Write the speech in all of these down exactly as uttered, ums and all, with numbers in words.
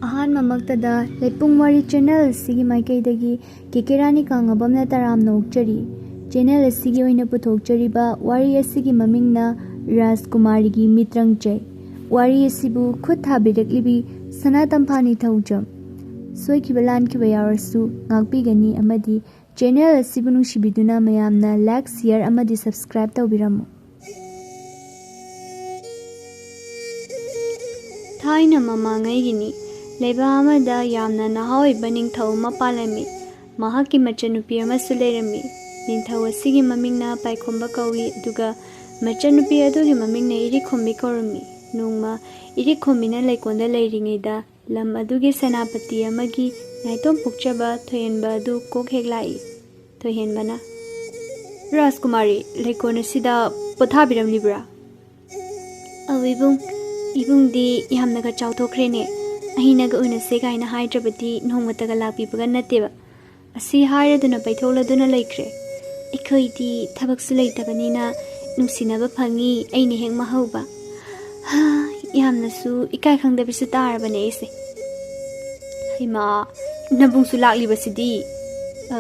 ꯑꯍꯥꯟꯕꯃꯛꯇꯗ ꯂꯩꯄꯨꯡ ꯋꯥꯔꯤ ꯆꯦꯅꯦꯜ ꯑꯁꯤꯒꯤ ꯃꯥꯏꯀꯩꯗꯒꯤ ꯀꯦ ꯀꯦ ꯔꯥꯅꯤ ꯀꯪꯂꯥꯕꯝꯅ ꯇꯔꯥꯝꯅ ꯑꯣꯛꯆꯔꯤ꯫ ꯆꯦꯅꯦꯜ ꯑꯁꯤꯒꯤ ꯑꯣꯏꯅ ꯄꯨꯊꯣꯛꯆꯔꯤꯕ ꯋꯥꯔꯤ ꯑꯁꯤꯒꯤ ꯃꯃꯤꯡꯅ ꯔꯥꯖꯀꯨꯃꯥꯔꯤꯒꯤ ꯃꯤꯇ꯭ꯔꯪ ꯆꯩ꯫ ꯋꯥꯔꯤ ꯑꯁꯤꯕꯨ ꯈꯨꯠ ꯊꯥꯕꯤꯔꯛꯂꯤꯕꯤ ꯁꯅꯥ ꯇꯝꯐꯥ ꯅꯤꯡꯊꯧꯖꯝ꯫ ꯁꯣꯏꯈꯤꯕ ꯂꯥꯟꯈꯤꯕ ꯌꯥꯎꯔꯁꯨ ꯉꯥꯛꯄꯤꯒꯅꯤ ꯑꯃꯗꯤ ꯆꯦꯅꯦꯜ ꯑꯁꯤꯕꯨ ꯅꯨꯡꯁꯤꯕꯤꯗꯨꯅ ꯃꯌꯥꯝꯅ ꯂꯥꯏꯛ, ꯁꯤꯌꯔ ꯑꯃꯗꯤ ꯁꯕꯁꯀ꯭ꯔꯥꯏꯕ ꯇꯧꯕꯤꯔꯝꯃꯨ꯫ ꯊꯥꯏꯅ ꯃꯃꯥꯡꯉꯩꯒꯤꯅꯤ꯫ ꯂꯩꯕꯥꯛ ꯑꯃꯗ ꯌꯥꯝꯅ ꯅꯍꯥ ꯑꯣꯏꯕ ꯅꯤꯡꯊꯧ ꯑꯃ ꯄꯥꯜꯂꯝꯃꯤ꯫ ꯃꯍꯥꯛꯀꯤ ꯃꯆꯟꯅꯨꯄꯤ ꯑꯃꯁꯨ ꯂꯩꯔꯝꯃꯤ꯫ ꯅꯤꯡꯊꯧ ꯑꯁꯤꯒꯤ ꯃꯃꯤꯡꯅ ꯄꯥꯏꯈꯣꯝꯕ ꯀꯧꯏ, ꯑꯗꯨꯒ ꯃꯆꯟꯅꯨꯄꯤ ꯑꯗꯨꯒꯤ ꯃꯃꯤꯡꯅ ꯏꯔꯤꯛꯈꯣꯝꯕꯤ ꯀꯧꯔꯝꯃꯤ꯫ ꯅꯣꯡꯃ ꯏꯔꯤꯛꯈꯣꯝꯕꯤꯅ ꯂꯩꯀꯣꯜꯗ ꯂꯩꯔꯤꯉꯩꯗ ꯂꯝ ꯑꯗꯨꯒꯤ ꯁꯦꯅꯥꯄꯇꯤ ꯑꯃꯒꯤ ꯅꯥꯏꯇꯣꯝ ꯄꯣꯛꯆꯕ ꯊꯣꯏꯍꯦꯟꯕ ꯑꯗꯨ ꯀꯣꯛ ꯍꯦꯛ ꯂꯥꯛꯏ꯫ ꯊꯣꯏꯍꯦꯟꯕꯅ, "ꯔꯥꯖꯀꯨꯃꯥꯔꯤ, ꯂꯩꯀꯣꯜ ꯑꯁꯤꯗ ꯄꯣꯊꯥꯕꯤꯔꯝꯂꯤꯕ꯭ꯔꯥ?" "ꯑꯧ ꯏꯕꯨꯡ, ꯏꯕꯨꯡꯗꯤ ꯌꯥꯝꯅꯒ ꯆꯥꯎꯊꯣꯛꯈ꯭ꯔꯦꯅꯦ꯫ ꯑꯩꯅꯒ ꯎꯅꯁꯦ ꯀꯥꯏꯅ ꯍꯥꯏꯗ꯭ꯔꯕꯗꯤ ꯅꯣꯡꯃꯇꯒ ꯂꯥꯛꯄꯤꯕꯒ ꯅꯠꯇꯦꯕ꯫ ꯑꯁꯤ ꯍꯥꯏꯔꯗꯨꯅ ꯄꯩꯊꯣꯛꯂꯗꯨꯅ ꯂꯩꯈ꯭ꯔꯦ꯫ ꯑꯩꯈꯣꯏꯗꯤ ꯊꯕꯛꯁꯨ ꯂꯩꯇꯕꯅꯤꯅ ꯅꯨꯡꯁꯤꯅꯕ ꯐꯪꯉꯤ, ꯑꯩꯅ ꯍꯦꯛ ꯃꯍꯧꯕ꯫ ꯍꯥ, ꯌꯥꯝꯅꯁꯨ ꯏꯀꯥꯏ ꯈꯪꯗꯕꯤꯁꯨ ꯇꯥꯔꯕꯅꯦ ꯑꯩꯁꯦ꯫" "ꯍꯩꯃꯥ, ꯅꯕꯨꯡꯁꯨ ꯂꯥꯛꯂꯤꯕꯁꯤꯗꯤ꯫ ꯑ,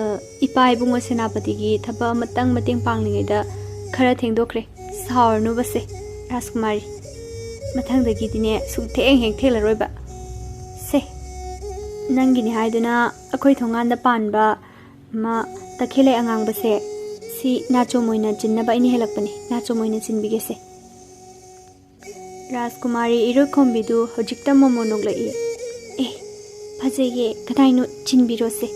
ꯏꯄꯥ ꯏꯕꯨꯡꯉꯣ ꯁꯦꯅꯥꯄꯇꯤꯒꯤ ꯊꯕꯛ ꯑꯃꯇꯪ ꯃꯇꯦꯡ ꯄꯥꯡꯂꯤꯉꯩꯗ ꯈꯔ ꯊꯦꯡꯗꯣꯛꯈ꯭ꯔꯦ꯫ ꯁꯥꯎꯔꯅꯨꯕꯁꯦ, ꯔꯥꯖꯀꯨꯃꯥꯔꯤ꯫ ꯃꯊꯪꯗꯒꯤꯗꯤꯅꯦ, ꯁꯨꯡꯊꯦꯡ ꯍꯦꯛ ꯊꯦꯡꯂꯔꯣꯏꯕ꯫ ꯁꯦ, ꯅꯪꯒꯤꯅꯤ ꯍꯥꯏꯗꯨꯅ ꯑꯩꯈꯣꯏ ꯊꯣꯡꯒꯥꯟꯗ ꯄꯥꯟꯕ ꯑꯃ ꯇꯈꯦꯜꯂꯩ ꯑꯉꯥꯡꯕꯁꯦ, ꯁꯤ ꯅꯥꯆꯣꯝ ꯑꯣꯏꯅ ꯆꯤꯟꯅꯕ ꯑꯩꯅ ꯍꯦꯜꯂꯛꯄꯅꯤ꯫ ꯅꯥꯆꯣꯝ ꯑꯣꯏꯅ ꯆꯤꯟꯕꯤꯒꯦꯁꯦ꯫" ꯔꯥꯖꯀꯨꯃꯥꯔꯤ ꯏꯔꯣꯏꯈꯣꯝꯕꯤꯗꯨ ꯍꯧꯖꯤꯛꯇ ꯃꯣꯃꯣ ꯅꯣꯛꯂꯛꯏ꯫ "ꯑꯦ, ꯐꯖꯩꯌꯦ, ꯀꯗꯥꯏꯅꯣ, ꯆꯤꯟꯕꯤꯔꯣꯁꯦ꯫"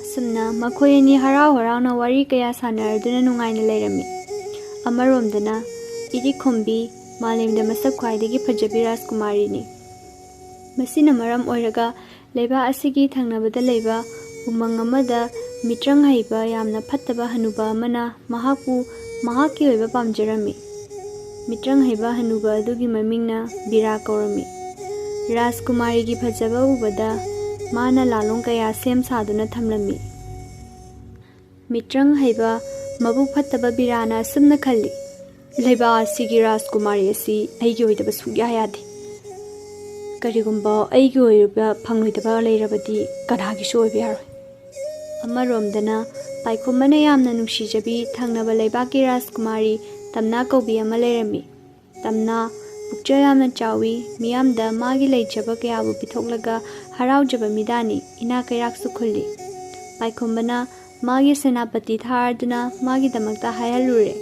ꯑꯁꯨꯝꯅ ꯃꯈꯣꯏ ꯑꯅꯤ ꯍꯔꯥꯎ ꯍꯔꯥꯎꯅ ꯋꯥꯔꯤ ꯀꯌꯥ ꯁꯥꯟꯅꯔꯗꯨꯅ ꯅꯨꯡꯉꯥꯏꯅ ꯂꯩꯔꯝꯃꯤ꯫ ꯑꯃꯔꯣꯝꯗꯅ ꯏꯔꯤꯛꯈꯣꯝꯕꯤ ꯃꯥꯂꯦꯝꯗ ꯃꯁꯛ ꯈ꯭ꯋꯥꯏꯗꯒꯤ ꯐꯖꯕꯤ ꯔꯥꯖꯀꯨꯃꯥꯔꯤꯅꯤ꯫ ꯃꯁꯤꯅ ꯃꯔꯝ ꯑꯣꯏꯔꯒ ꯂꯩꯕꯥꯛ ꯑꯁꯤꯒꯤ ꯊꯪꯅꯕꯗ ꯂꯩꯕ ꯎꯃꯪ ꯑꯃꯗ ꯃꯤꯇ꯭ꯔꯪ ꯍꯩꯕ ꯌꯥꯝꯅ ꯐꯠꯇꯕ ꯍꯅꯨꯕ ꯑꯃꯅ ꯃꯍꯥꯛꯄꯨ ꯃꯍꯥꯛꯀꯤ ꯑꯣꯏꯕ ꯄꯥꯝꯖꯔꯝꯃꯤ꯫ ꯃꯤꯇ꯭ꯔꯪ ꯍꯩꯕ ꯍꯅꯨꯕ ꯑꯗꯨꯒꯤ ꯃꯃꯤꯡꯅ ꯕꯤꯔꯥ ꯀꯧꯔꯝꯃꯤ꯫ ꯔꯥꯖꯀꯨꯃꯥꯔꯤꯒꯤ ꯐꯖꯕ ꯎꯕꯗ ꯃꯥꯅ ꯂꯥꯂꯣꯡ ꯀꯌꯥ ꯁꯦꯝ ꯁꯥꯗꯨꯅ ꯊꯝꯂꯝꯃꯤ꯫ ꯃꯤꯇ꯭ꯔꯪ ꯍꯩꯕ ꯃꯕꯨꯛ ꯐꯠꯇꯕ ꯕꯤꯔꯥꯅ ꯑꯁꯨꯝꯅ ꯈꯜꯂꯤ, "ꯂꯩꯕꯥꯛ ꯑꯁꯤꯒꯤ ꯔꯥꯖꯀꯨꯃꯥꯔꯤ ꯑꯁꯤ ꯑꯩꯒꯤ ꯑꯣꯏꯗꯕ ꯁꯨꯛꯌꯥ ꯌꯥꯗꯦ꯫" ꯀꯔꯤꯒꯨꯝꯕ ꯑꯩꯒꯤ ꯑꯣꯏꯔꯤꯕ ꯐꯪꯂꯣꯏꯗꯕ ꯂꯩꯔꯕꯗꯤ ꯀꯅꯥꯒꯤꯁꯨ ꯑꯣꯏꯕ ꯌꯥꯔꯣꯏ꯫ ꯑꯃꯔꯣꯝꯗꯅ ꯄꯥꯏꯈꯣꯝꯕꯅ ꯌꯥꯝꯅ ꯅꯨꯡꯁꯤꯖꯕꯤ ꯊꯪꯅꯕ ꯂꯩꯕꯥꯛꯀꯤ ꯔꯥꯖꯀꯨꯃꯥꯔꯤ ꯇꯝꯅꯥ ꯀꯧꯕꯤ ꯑꯃ ꯂꯩꯔꯝꯃꯤ꯫ ꯇꯝꯅꯥ ꯄꯨꯛꯆꯦꯜ ꯌꯥꯝꯅ ꯆꯥꯎꯏ, ꯃꯤꯌꯥꯝꯗ ꯃꯥꯒꯤ ꯂꯩꯖꯕ ꯀꯌꯥꯕꯨ ꯄꯤꯊꯣꯛꯂꯒ ꯍꯔꯥꯎꯖꯕ ꯃꯤꯗꯥꯅꯤ, ꯏꯅꯥꯛ ꯀꯩꯔꯥꯛꯁꯨ ꯈꯨꯜꯂꯤ꯫ ꯄꯥꯏꯈꯣꯝꯕꯅ ꯃꯥꯒꯤ ꯁꯦꯅꯥꯄꯇꯤ ꯊꯥꯔꯗꯨꯅ ꯃꯥꯒꯤꯗꯃꯛꯇ ꯍꯥꯏꯍꯜꯂꯨꯔꯦ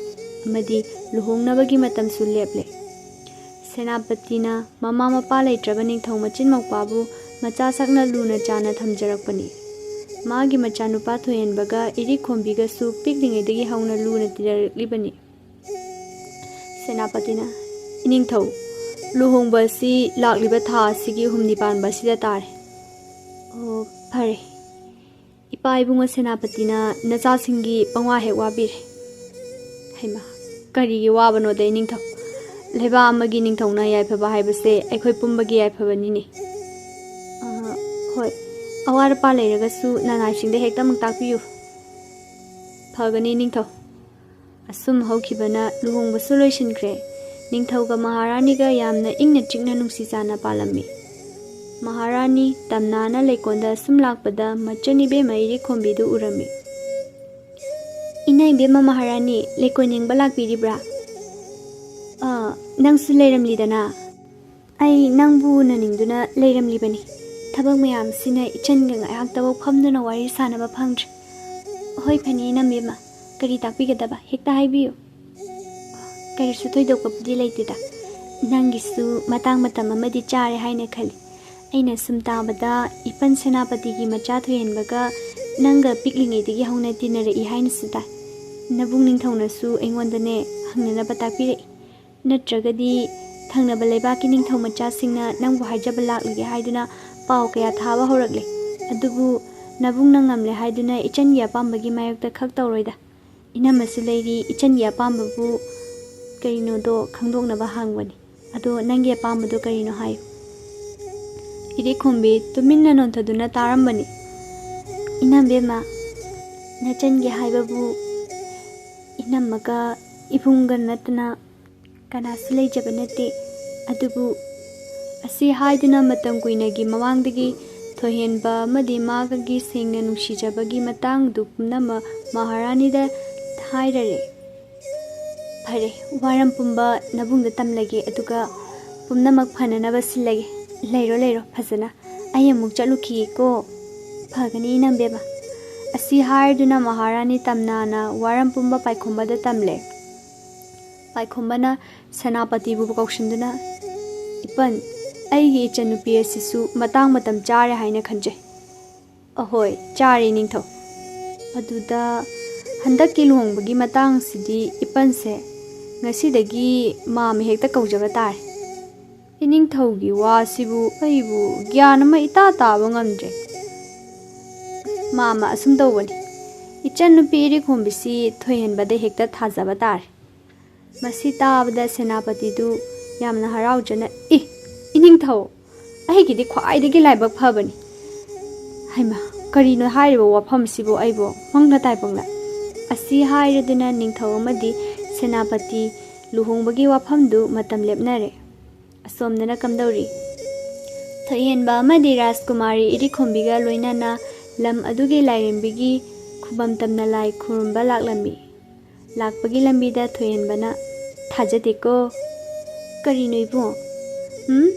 ꯑꯃꯗꯤ ꯂꯨꯍꯣꯡꯅꯕꯒꯤ ꯃꯇꯝꯁꯨ ꯂꯦꯞꯂꯦ꯫ ꯁꯦꯅꯥꯄꯇꯤꯅ ꯃꯃꯥ ꯃꯄꯥ ꯂꯩꯇ꯭ꯔꯕ ꯅꯤꯡꯊꯧ ꯃꯆꯤꯟ ꯃꯧꯄ꯭ꯋꯥꯕꯨ ꯃꯆꯥ ꯁꯛꯅ ꯂꯨꯅ ꯆꯥꯅ ꯊꯝꯖꯔꯛꯄꯅꯤ꯫ ꯃꯥꯒꯤ ꯃꯆꯥꯅꯨꯄꯥ ꯊꯣꯏꯍꯦꯟꯕꯒ ꯏꯔꯤꯛꯈꯣꯝꯕꯤꯒꯁꯨ ꯄꯤꯛꯂꯤꯉꯩꯗꯒꯤ ꯍꯧꯅ ꯂꯨꯅ ꯇꯤꯟꯅꯔꯛꯂꯤꯕꯅꯤ꯫ ꯁꯦꯅꯥꯄꯇꯤꯅ, "ꯏꯅꯤꯡꯊꯧ, ꯂꯨꯍꯣꯡꯕ ꯑꯁꯤ ꯂꯥꯛꯂꯤꯕ ꯊꯥ ꯑꯁꯤꯒꯤ ꯍꯨꯝꯅꯤ ꯄꯥꯟꯕ ꯑꯁꯤꯗ ꯇꯥꯔꯦ꯫" "ꯑꯣ, ꯐꯔꯦ꯫ ꯏꯄꯥ ꯏꯕꯨꯡꯉꯣ ꯁꯦꯅꯥꯄꯇꯤꯅ ꯅꯆꯥꯁꯤꯡꯒꯤ ꯄꯪꯋꯥ ꯍꯦꯛ ꯋꯥꯕꯤꯔꯦ꯫" "ꯍꯩꯃꯥ, ꯀꯔꯤꯒꯤ ꯋꯥꯕꯅꯣꯗ ꯏꯅꯤꯡꯊꯧ? ꯂꯩꯕꯥꯛ ꯑꯃꯒꯤ ꯅꯤꯡꯊꯧꯅ ꯌꯥꯏꯐꯕ ꯍꯥꯏꯕꯁꯦ ꯑꯩꯈꯣꯏ ꯄꯨꯝꯕꯒꯤ ꯌꯥꯏꯐꯕꯅꯤꯅꯦ꯫" "ꯑ, ꯍꯣꯏ, ꯑꯋꯥꯠ ꯑꯄꯥ ꯂꯩꯔꯒꯁꯨ ꯅꯅꯥꯏꯁꯤꯡꯗ ꯍꯦꯛꯇꯃꯛ ꯇꯥꯛꯄꯤꯌꯨ꯫" "ꯐꯒꯅꯤ ꯏꯅꯤꯡꯊꯧ꯫" ꯑꯁꯨꯝ ꯍꯧꯈꯤꯕꯅ ꯂꯨꯍꯣꯡꯕꯁꯨ ꯂꯣꯏꯁꯤꯟꯈ꯭ꯔꯦ꯫ ꯅꯤꯡꯊꯧꯒ ꯃꯍꯥꯔꯥꯅꯤꯒ ꯌꯥꯝꯅ ꯏꯪꯅ ꯆꯤꯛꯅ ꯅꯨꯡꯁꯤ ꯆꯥꯟꯅ ꯄꯥꯜꯂꯝꯃꯤ꯫ ꯃꯍꯥꯔꯥꯅꯤ ꯇꯝꯅꯥꯅ ꯂꯩꯀꯣꯟꯗ ꯑꯁꯨꯝ ꯂꯥꯛꯄꯗ ꯃꯆꯟ ꯏꯕꯦꯝꯃ ꯏꯔꯤꯛꯈꯣꯝꯕꯤꯗꯨ ꯎꯔꯝꯃꯤ꯫ "ꯏꯅꯥ ꯏꯕꯦꯝꯃ ꯃꯍꯥꯔꯥꯅꯤ, ꯂꯩꯀꯣꯟ ꯌꯦꯡꯕ ꯂꯥꯛꯄꯤꯔꯤꯕ꯭ꯔꯥ? ꯑꯥ, ꯅꯪꯁꯨ ꯂꯩꯔꯝꯂꯤꯗꯅ꯫ ꯑꯩ ꯅꯪꯕꯨ ꯎꯅꯅꯤꯡꯗꯨꯅ ꯂꯩꯔꯝꯂꯤꯕꯅꯤ꯫ ꯊꯕꯛ ꯃꯌꯥꯝꯁꯤꯅ ꯏꯆꯟꯒ ꯉꯥꯏꯍꯥꯛꯇꯕꯨ ꯐꯝꯗꯨꯅ ꯋꯥꯔꯤ ꯁꯥꯟꯅꯕ ꯐꯪꯗ꯭ꯔꯦ꯫" "ꯍꯣꯏ ꯐꯅꯤ, ꯏꯅꯝꯕꯦꯝꯃ, ꯀꯔꯤ ꯇꯥꯛꯄꯤꯒꯗꯕ? ꯍꯦꯛꯇ ꯍꯥꯏꯕꯤꯌꯨ꯫" "ꯀꯔꯤꯁꯨ ꯊꯣꯏꯗꯣꯛꯄꯕꯨꯗꯤ ꯂꯩꯇꯦꯗ꯫ ꯅꯪꯒꯤꯁꯨ ꯃꯇꯥꯡ ꯃꯇꯝ ꯑꯃꯗꯤ ꯆꯥꯔꯦ ꯍꯥꯏꯅ ꯈꯜꯂꯤ꯫ ꯑꯩꯅ ꯁꯨꯝ ꯇꯥꯕꯗ ꯏꯄꯟ ꯁꯦꯅꯥꯄꯇꯤꯒꯤ ꯃꯆꯥ ꯊꯣꯏꯍꯦꯟꯕꯒ ꯅꯪꯒ ꯄꯤꯛꯂꯤꯉꯩꯗꯒꯤ ꯍꯧꯅ ꯇꯤꯟꯅꯔꯛꯏ ꯍꯥꯏꯅꯁꯨ ꯇꯥꯏ꯫ ꯅꯕꯨꯡ ꯅꯤꯡꯊꯧꯅꯁꯨ ꯑꯩꯉꯣꯟꯗꯅꯦ ꯍꯪꯅꯅꯕ ꯇꯥꯛꯄꯤꯔꯛꯏ꯫ ꯅꯠꯇ꯭ꯔꯒꯗꯤ ꯊꯪꯅꯕ ꯂꯩꯕꯥꯛꯀꯤ ꯅꯤꯡꯊꯧ ꯃꯆꯥꯁꯤꯡꯅ ꯅꯪꯕꯨ ꯍꯥꯏꯖꯕ ꯂꯥꯛꯂꯒꯦ ꯍꯥꯏꯗꯨꯅ ꯄꯥꯎ ꯀꯌꯥ ꯊꯥꯕ ꯍꯧꯔꯛꯂꯦ꯫ ꯑꯗꯨꯕꯨ ꯅꯕꯨꯡꯅ ꯉꯝꯂꯦ ꯍꯥꯏꯗꯨꯅ ꯏꯆꯟꯒꯤ ꯑꯄꯥꯝꯕꯒꯤ ꯃꯥꯌꯣꯛꯇ ꯈꯛ ꯇꯧꯔꯣꯏꯗ꯫ ꯏꯅꯝꯃꯁꯨ ꯂꯩꯔꯤ, ꯏꯆꯟꯒꯤ ꯑꯄꯥꯝꯕꯕꯨ ꯀꯔꯤꯅꯣꯗꯣ ꯈꯪꯗꯣꯛꯅꯕ ꯍꯪꯕꯅꯤ꯫ ꯑꯗꯣ ꯅꯪꯒꯤ ꯑꯄꯥꯝꯕꯗꯣ ꯀꯔꯤꯅꯣ ꯍꯥꯏꯌꯨ꯫" ꯏꯔꯤꯛꯈꯣꯝꯕꯤ ꯇꯨꯃꯤꯟꯅ ꯅꯣꯟꯊꯗꯨꯅ ꯇꯥꯔꯝꯕꯅꯤ꯫ "ꯏꯅꯝꯕꯦꯝꯃ, ꯅꯆꯟꯒꯤ ꯍꯥꯏꯕꯕꯨ ꯏꯅꯝꯃꯒ ꯏꯕꯨꯡꯒ ꯅꯠꯇꯅ ꯀꯅꯥꯁꯨ ꯂꯩꯖꯕ ꯅꯠꯇꯦ꯫ ꯑꯗꯨꯕꯨ ꯑꯁꯤ ꯍꯥꯏꯗꯨꯅ ꯃꯇꯝ ꯀꯨꯏꯅꯒꯤ ꯃꯃꯥꯡꯗꯒꯤ ꯊꯣꯏꯍꯦꯟꯕ ꯑꯃꯗꯤ ꯃꯥꯒꯒꯤ ꯁꯦꯡꯅ ꯅꯨꯡꯁꯤꯖꯕꯒꯤ ꯃꯇꯥꯡꯗꯨ ꯄꯨꯝꯅꯃꯛ ꯃꯍꯥꯔꯥꯅꯤꯗ ꯍꯥꯏꯔꯔꯦ꯫ "ꯐꯔꯦ, ꯋꯥꯔꯝ ꯄꯨꯝꯕ ꯅꯕꯨꯡꯗ ꯇꯝꯂꯒꯦ, ꯑꯗꯨꯒ ꯄꯨꯝꯅꯃꯛ ꯐꯅꯅꯕ ꯁꯤꯜꯂꯒꯦ꯫ ꯂꯩꯔꯣ, ꯂꯩꯔꯣ ꯐꯖꯅ꯫ ꯑꯩ ꯑꯃꯨꯛ ꯆꯠꯂꯨꯈꯤꯒꯦꯀꯣ꯫" "ꯐꯒꯅꯤ ꯏꯅꯝꯕꯦꯝꯃ꯫" ꯑꯁꯤ ꯍꯥꯏꯔꯗꯨꯅ ꯃꯍꯥꯔꯥꯅꯤ ꯇꯝꯅꯥꯅ ꯋꯥꯔꯝ ꯄꯨꯝꯕ ꯄꯥꯏꯈꯣꯝꯕꯗ ꯇꯝꯂꯦ꯫ ꯄꯥꯏꯈꯣꯝꯕꯅ ꯁꯦꯅꯥꯄꯇꯤꯕꯨ ꯀꯧꯁꯤꯟꯗꯨꯅ, "ꯏꯄꯟ, ꯑꯩꯒꯤ ꯏꯆꯟꯅꯨꯄꯤ ꯑꯁꯤꯁꯨ ꯃꯇꯥꯡ ꯃꯇꯝ ꯆꯥꯔꯦ ꯍꯥꯏꯅ ꯈꯟꯖꯩ꯫" "ꯑꯍꯣꯏ, ꯆꯥꯔꯦ ꯏꯅꯤꯡꯊꯧ꯫ ꯑꯗꯨꯗ ꯍꯟꯗꯛꯀꯤ ꯂꯨꯍꯣꯡꯕꯒꯤ ꯃꯇꯥꯡꯁꯤꯗꯤ ꯏꯄꯟꯁꯦ ꯉꯁꯤꯗꯒꯤ ꯃꯥꯝꯃ ꯍꯦꯛꯇ ꯀꯧꯖꯕ ꯇꯥꯔꯦ꯫" "ꯏꯅꯤꯡꯊꯧꯒꯤ ꯋꯥꯁꯤꯕꯨ ꯑꯩꯕꯨ ꯒ꯭ꯌꯥꯟ ꯑꯃ ꯏꯇꯥ ꯇꯥꯕ ꯉꯝꯗ꯭ꯔꯦ꯫" "ꯃꯥꯝꯃ, ꯑꯁꯨꯝ ꯇꯧꯕꯅꯤ, ꯏꯆꯟꯅꯨꯄꯤ ꯏꯔꯤꯛꯈꯣꯝꯕꯤꯁꯤ ꯊꯣꯏꯍꯦꯟꯕꯗ ꯍꯦꯛꯇ ꯊꯥꯖꯕ ꯇꯥꯔꯦ꯫" ꯃꯁꯤ ꯇꯥꯕꯗ ꯁꯦꯅꯥꯄꯇꯤꯗꯨ ꯌꯥꯝꯅ ꯍꯔꯥꯎꯖꯅ, "ꯏ, ꯏꯅꯤꯡꯊꯧ, ꯑꯩꯒꯤꯗꯤ ꯈ꯭ꯋꯥꯏꯗꯒꯤ ꯂꯥꯏꯕꯛ ꯐꯕꯅꯤ꯫ ꯍꯩꯃꯥ, ꯀꯔꯤꯅꯣ ꯍꯥꯏꯔꯤꯕ ꯋꯥꯐꯝꯁꯤꯕꯨ ꯑꯩꯕꯨ ꯃꯪꯂ ꯇꯥꯏꯕꯪꯂ?" ꯑꯁꯤ ꯍꯥꯏꯔꯗꯨꯅ ꯅꯤꯡꯊꯧ ꯑꯃꯗꯤ ꯁꯦꯅꯥꯄꯇꯤ ꯂꯨꯍꯣꯡꯕꯒꯤ ꯋꯥꯐꯝꯗꯨ ꯃꯇꯝ ꯂꯦꯞꯅꯔꯦ꯫ ꯑꯁꯣꯝꯗꯅ ꯀꯝꯗꯧꯔꯤ? ꯊꯣꯏꯍꯦꯟꯕ ꯑꯃꯗꯤ ꯔꯥꯖꯀꯨꯃꯥꯔꯤ ꯏꯔꯤꯈꯣꯝꯕꯤꯒ ꯂꯣꯏꯅꯅ ꯂꯝ ꯑꯗꯨꯒꯤ ꯂꯥꯏꯔꯦꯝꯕꯤꯒꯤ ꯈꯨꯕꯝ ꯇꯝꯅ ꯂꯥꯏ ꯈꯨꯔꯨꯝꯕ ꯂꯥꯛꯂꯝꯃꯤ꯫ ꯂꯥꯛꯄꯒꯤ ꯂꯝꯕꯤꯗ ꯊꯣꯏꯍꯦꯟꯕꯅ, "ꯊꯥꯖꯗꯦꯀꯣ꯫" "ꯀꯔꯤꯅꯣ ꯏꯕꯨꯡ?" "ꯎꯝ?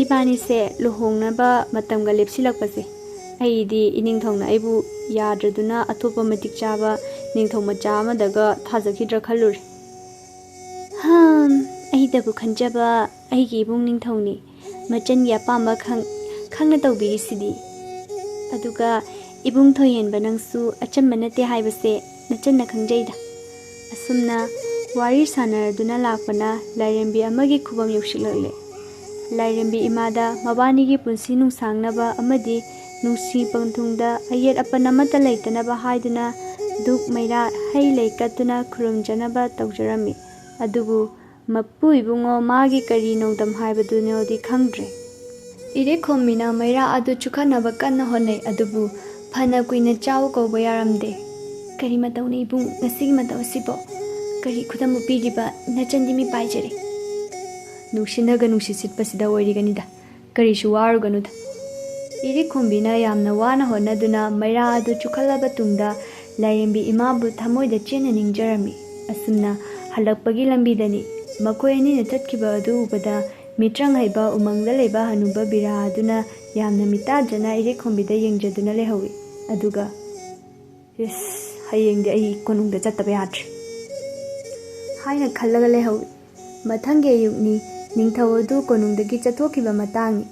ꯏꯕꯥꯅꯤꯁꯦ ꯂꯨꯍꯣꯡꯅꯕ ꯃꯇꯝꯒ ꯂꯦꯞꯁꯤꯜꯂꯛꯄꯁꯦ, ꯑꯩꯗꯤ ꯏꯅꯤꯡꯊꯧꯅ ꯑꯩꯕꯨ ꯌꯥꯗ꯭ꯔꯗꯨꯅ ꯑꯇꯣꯞꯄ ꯃꯇꯤꯛ ꯆꯥꯕ ꯅꯤꯡꯊꯧ ꯃꯆꯥ ꯑꯃꯗꯒ ꯊꯥꯖꯈꯤꯗ꯭ꯔꯥ ꯈꯜꯂꯨꯔꯦ꯫" "ꯍꯝ, ꯑꯩꯗꯕꯨ ꯈꯟꯖꯕ ꯑꯩꯒꯤ ꯏꯕꯨꯡ ꯅꯤꯡꯊꯧꯅꯤ꯫ ꯃꯆꯟꯒꯤ ꯑꯄꯥꯝꯕ ꯈꯪ-, ꯈꯪꯅ ꯇꯧꯕꯤꯔꯤꯁꯤꯗꯤ꯫ ꯑꯗꯨꯒ ꯏꯕꯨꯡ ꯊꯣꯏꯍꯦꯟꯕ ꯅꯪꯁꯨ ꯑꯆꯝꯕ ꯅꯠꯇꯦ ꯍꯥꯏꯕꯁꯦ ꯅꯆꯟꯅ ꯈꯪꯖꯩꯗ꯫" ꯑꯁꯨꯝꯅ ꯋꯥꯔꯤ ꯁꯥꯟꯅꯔꯗꯨꯅ ꯂꯥꯛꯄꯅ ꯂꯥꯏꯔꯦꯝꯕꯤ ꯑꯃꯒꯤ ꯈꯨꯕꯝ ꯌꯧꯁꯤꯜꯂꯛꯂꯦ꯫ ꯂꯥꯏꯔꯦꯝꯕꯤ ꯏꯃꯥꯗ ꯃꯕꯥꯅꯤꯒꯤ ꯄꯨꯟꯁꯤ ꯅꯨꯡꯁꯥꯡꯅꯕ ꯑꯃꯗꯤ ꯅꯨꯡꯁꯤ ꯄꯟꯊꯨꯡꯗ ꯑꯌꯦꯠ ꯑꯄꯟ ꯑꯃꯠꯇ ꯂꯩꯇꯅꯕ ꯍꯥꯏꯗꯨꯅ ꯙꯨꯞ ꯃꯩꯔꯥ ꯍꯩ ꯂꯩ ꯀꯠꯇꯨꯅ ꯈꯨꯔꯨꯝꯖꯅꯕ ꯇꯧꯖꯔꯝꯃꯤ꯫ ꯑꯗꯨꯕꯨ ꯃꯄꯨ ꯏꯕꯨꯡꯉꯣ ꯃꯥꯒꯤ ꯀꯔꯤ ꯅꯣꯡꯗꯝ ꯍꯥꯏꯕꯗꯨꯅꯣꯗꯤ ꯈꯪꯗ꯭ꯔꯦ꯫ ꯏꯔꯦꯛꯈꯣꯝꯕꯤꯅ ꯃꯩꯔꯥ ꯑꯗꯨ ꯆꯨꯈꯠꯅꯕ ꯀꯟꯅ ꯍꯣꯠꯅꯩ, ꯑꯗꯨꯕꯨ ꯐꯅ ꯀꯨꯏꯅ ꯆꯥꯎ ꯀꯧꯕ ꯌꯥꯔꯝꯗꯦ꯫ "ꯀꯔꯤ ꯃꯇꯧꯅꯣ ꯏꯕꯨꯡ, ꯉꯁꯤꯒꯤ ꯃꯇꯧ ꯑꯁꯤꯕꯣ? ꯀꯔꯤ ꯈꯨꯗꯝꯕꯨ ꯄꯤꯔꯤꯕ? ꯅꯆꯟꯗꯤ ꯃꯤꯄꯥꯏꯖꯔꯦ꯫" ꯅꯨꯡꯁꯤꯠꯅꯒ ꯅꯨꯡꯁꯤꯠ ꯁꯤꯠꯄꯁꯤꯗ ꯑꯣꯏꯔꯤꯒꯅꯤꯗ꯫ ꯀꯔꯤꯁꯨ ꯋꯥꯔꯨꯒꯅꯨꯗ꯫ ꯏꯔꯤꯛꯈꯣꯝꯕꯤꯅ ꯌꯥꯝꯅ ꯋꯥꯅ ꯍꯣꯠꯅꯗꯨꯅ ꯃꯩꯔꯥ ꯑꯗꯨ ꯆꯨꯈꯠꯂꯕ ꯇꯨꯡꯗ, ꯂꯥꯏꯔꯦꯝꯕꯤ ꯏꯃꯥꯕꯨ ꯊꯃꯣꯏꯗ ꯆꯦꯟꯅ ꯅꯤꯡꯖꯔꯝꯃꯤ꯫ ꯑꯁꯨꯝꯅ ꯍꯜꯂꯛꯄꯒꯤ ꯂꯝꯕꯤꯗꯅꯤ꯫ ꯃꯈꯣꯏ ꯑꯅꯤꯅ ꯆꯠꯈꯤꯕ ꯑꯗꯨ ꯎꯕꯗ, ꯃꯤꯇ꯭ꯔꯪ ꯍꯩꯕ ꯎꯃꯪꯗ ꯂꯩꯕ ꯍꯅꯨꯕ ꯕꯤꯔꯥ ꯑꯗꯨꯅ ꯌꯥꯝꯅ ꯃꯤꯇꯥꯖꯅ ꯏꯔꯤꯛꯈꯣꯝꯕꯤꯗ ꯌꯦꯡꯖꯗꯨꯅ ꯂꯩꯍꯧꯏ꯫ ꯑꯗꯨꯒ, "ꯏꯁ, ꯍꯌꯦꯡꯗꯤ ꯑꯩ ꯀꯣꯅꯨꯡꯗ ꯆꯠꯇꯕ ꯌꯥꯗ꯭ꯔꯦ" ꯍꯥꯏꯅ ꯈꯜꯂꯒ ꯂꯩꯍꯧꯏ꯫ ꯃꯊꯪꯒꯤ ꯑꯌꯨꯛꯅꯤ꯫ ꯅꯤꯡꯊꯧ ꯑꯗꯨ ꯀꯣꯅꯨꯡꯗꯒꯤ ꯆꯠꯊꯣꯛꯈꯤꯕ ꯃꯇꯥꯡꯅꯤ꯫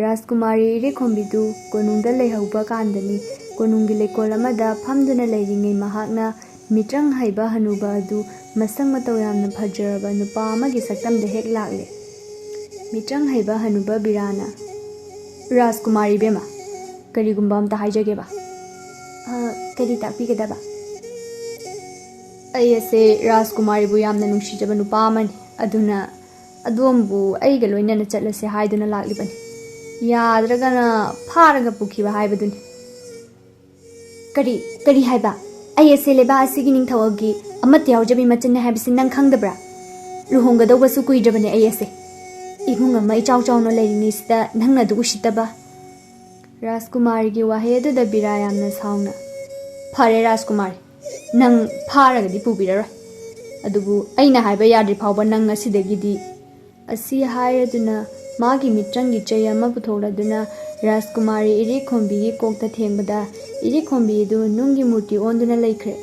ꯔꯥꯖꯀꯨꯃꯥꯔꯤ ꯏꯔꯤꯛꯈꯣꯝꯕꯤꯗꯨ ꯀꯣꯅꯨꯡꯗ ꯂꯩꯍꯧꯕ ꯀꯥꯟꯗꯅꯤ꯫ ꯀꯣꯅꯨꯡꯒꯤ ꯂꯩꯀꯣꯜ ꯑꯃꯗ ꯐꯝꯗꯨꯅ ꯂꯩꯔꯤꯉꯩ ꯃꯍꯥꯛꯅ ꯃꯤꯇ꯭ꯔꯪ ꯍꯩꯕ ꯍꯅꯨꯕ ꯑꯗꯨ ꯃꯁꯛ ꯃꯇꯧ ꯌꯥꯝꯅ ꯐꯖꯔꯕ ꯅꯨꯄꯥ ꯑꯃꯒꯤ ꯁꯛꯇꯝꯗ ꯍꯦꯛ ꯂꯥꯛꯂꯦ꯫ ꯃꯤꯇ꯭ꯔꯪ ꯍꯩꯕ ꯍꯅꯨꯕ ꯕꯤꯔꯥꯅ, "ꯔꯥꯖꯀꯨꯃꯥꯔꯤ ꯏꯕꯦꯝꯃ, ꯀꯔꯤꯒꯨꯝꯕ ꯑꯝꯇ ꯍꯥꯏꯖꯒꯦꯕ꯫" "ꯑ, ꯀꯔꯤ ꯇꯥꯛꯄꯤꯒꯗꯕ?" "ꯑꯩ ꯑꯁꯦ ꯔꯥꯖꯀꯨꯃꯥꯔꯤꯕꯨ ꯌꯥꯝꯅ ꯅꯨꯡꯁꯤꯖꯕ ꯅꯨꯄꯥ ꯑꯃꯅꯤ꯫ ꯑꯗꯨꯅ ꯑꯗꯣꯝꯕꯨ ꯑꯩꯒ ꯂꯣꯏꯅꯅ ꯆꯠꯂꯁꯦ ꯍꯥꯏꯗꯨꯅ ꯂꯥꯛꯂꯤꯕꯅꯤ꯫ ꯌꯥꯗ꯭ꯔꯒꯅ ꯐꯥꯔꯒ ꯄꯨꯈꯤꯕ ꯍꯥꯏꯕꯗꯨꯅꯤ꯫" "ꯀꯔꯤ, ꯀꯔꯤ ꯍꯥꯏꯕ? ꯑꯩ ꯑꯁꯦ ꯂꯩꯕꯥꯛ ꯑꯁꯤꯒꯤ ꯅꯤꯡꯊꯧꯒꯤ ꯑꯃꯠꯇ ꯌꯥꯎꯖꯕꯤ ꯃꯆꯟꯅꯤ ꯍꯥꯏꯕꯁꯤ ꯅꯪ ꯈꯪꯗꯕ꯭ꯔꯥ? ꯂꯨꯍꯣꯡꯒꯗꯧꯕꯁꯨ ꯀꯨꯏꯗ꯭ꯔꯕꯅꯦ ꯑꯩ ꯑꯁꯦ꯫ ꯏꯃꯨꯡ ꯑꯃ ꯏꯆꯥꯎ ꯆꯥꯎꯅ ꯂꯩꯔꯤꯉꯩꯁꯤꯗ ꯅꯪꯅ ꯑꯗꯨ ꯎꯁꯤꯠꯇꯕ?" ꯔꯥꯖꯀꯨꯃꯥꯔꯤꯒꯤ ꯋꯥꯍꯩ ꯑꯗꯨꯗ ꯕꯤꯔꯥ ꯌꯥꯝꯅ ꯁꯥꯎꯅ, "ꯐꯔꯦ ꯔꯥꯖꯀꯨꯃꯥꯔꯤ, ꯅꯪ ꯐꯥꯔꯒꯗꯤ ꯄꯨꯕꯤꯔꯔꯣꯏ꯫ ꯑꯗꯨꯕꯨ ꯑꯩꯅ ꯍꯥꯏꯕ ꯌꯥꯗ꯭ꯔꯤ ꯐꯥꯎꯕ ꯅꯪ ꯉꯁꯤꯗꯒꯤꯗꯤ" ꯑꯁꯤ ꯍꯥꯏꯔꯗꯨꯅ ꯃꯥꯒꯤ ꯃꯤꯇ꯭ꯔꯪꯒꯤ ꯆꯩ ꯑꯃ ꯄꯨꯊꯣꯛꯂꯗꯨꯅ ꯔꯥꯖꯀꯨꯃꯥꯔꯤ ꯏꯔꯤꯛꯈꯣꯝꯕꯤꯒꯤ ꯀꯣꯛꯇ ꯊꯦꯡꯕꯗ ꯏꯔꯤꯛꯈꯣꯝꯕꯤ ꯑꯗꯨ ꯅꯨꯡꯒꯤ ꯃꯨꯔꯇꯤ ꯑꯣꯟꯗꯨꯅ ꯂꯩꯈ꯭ꯔꯦ꯫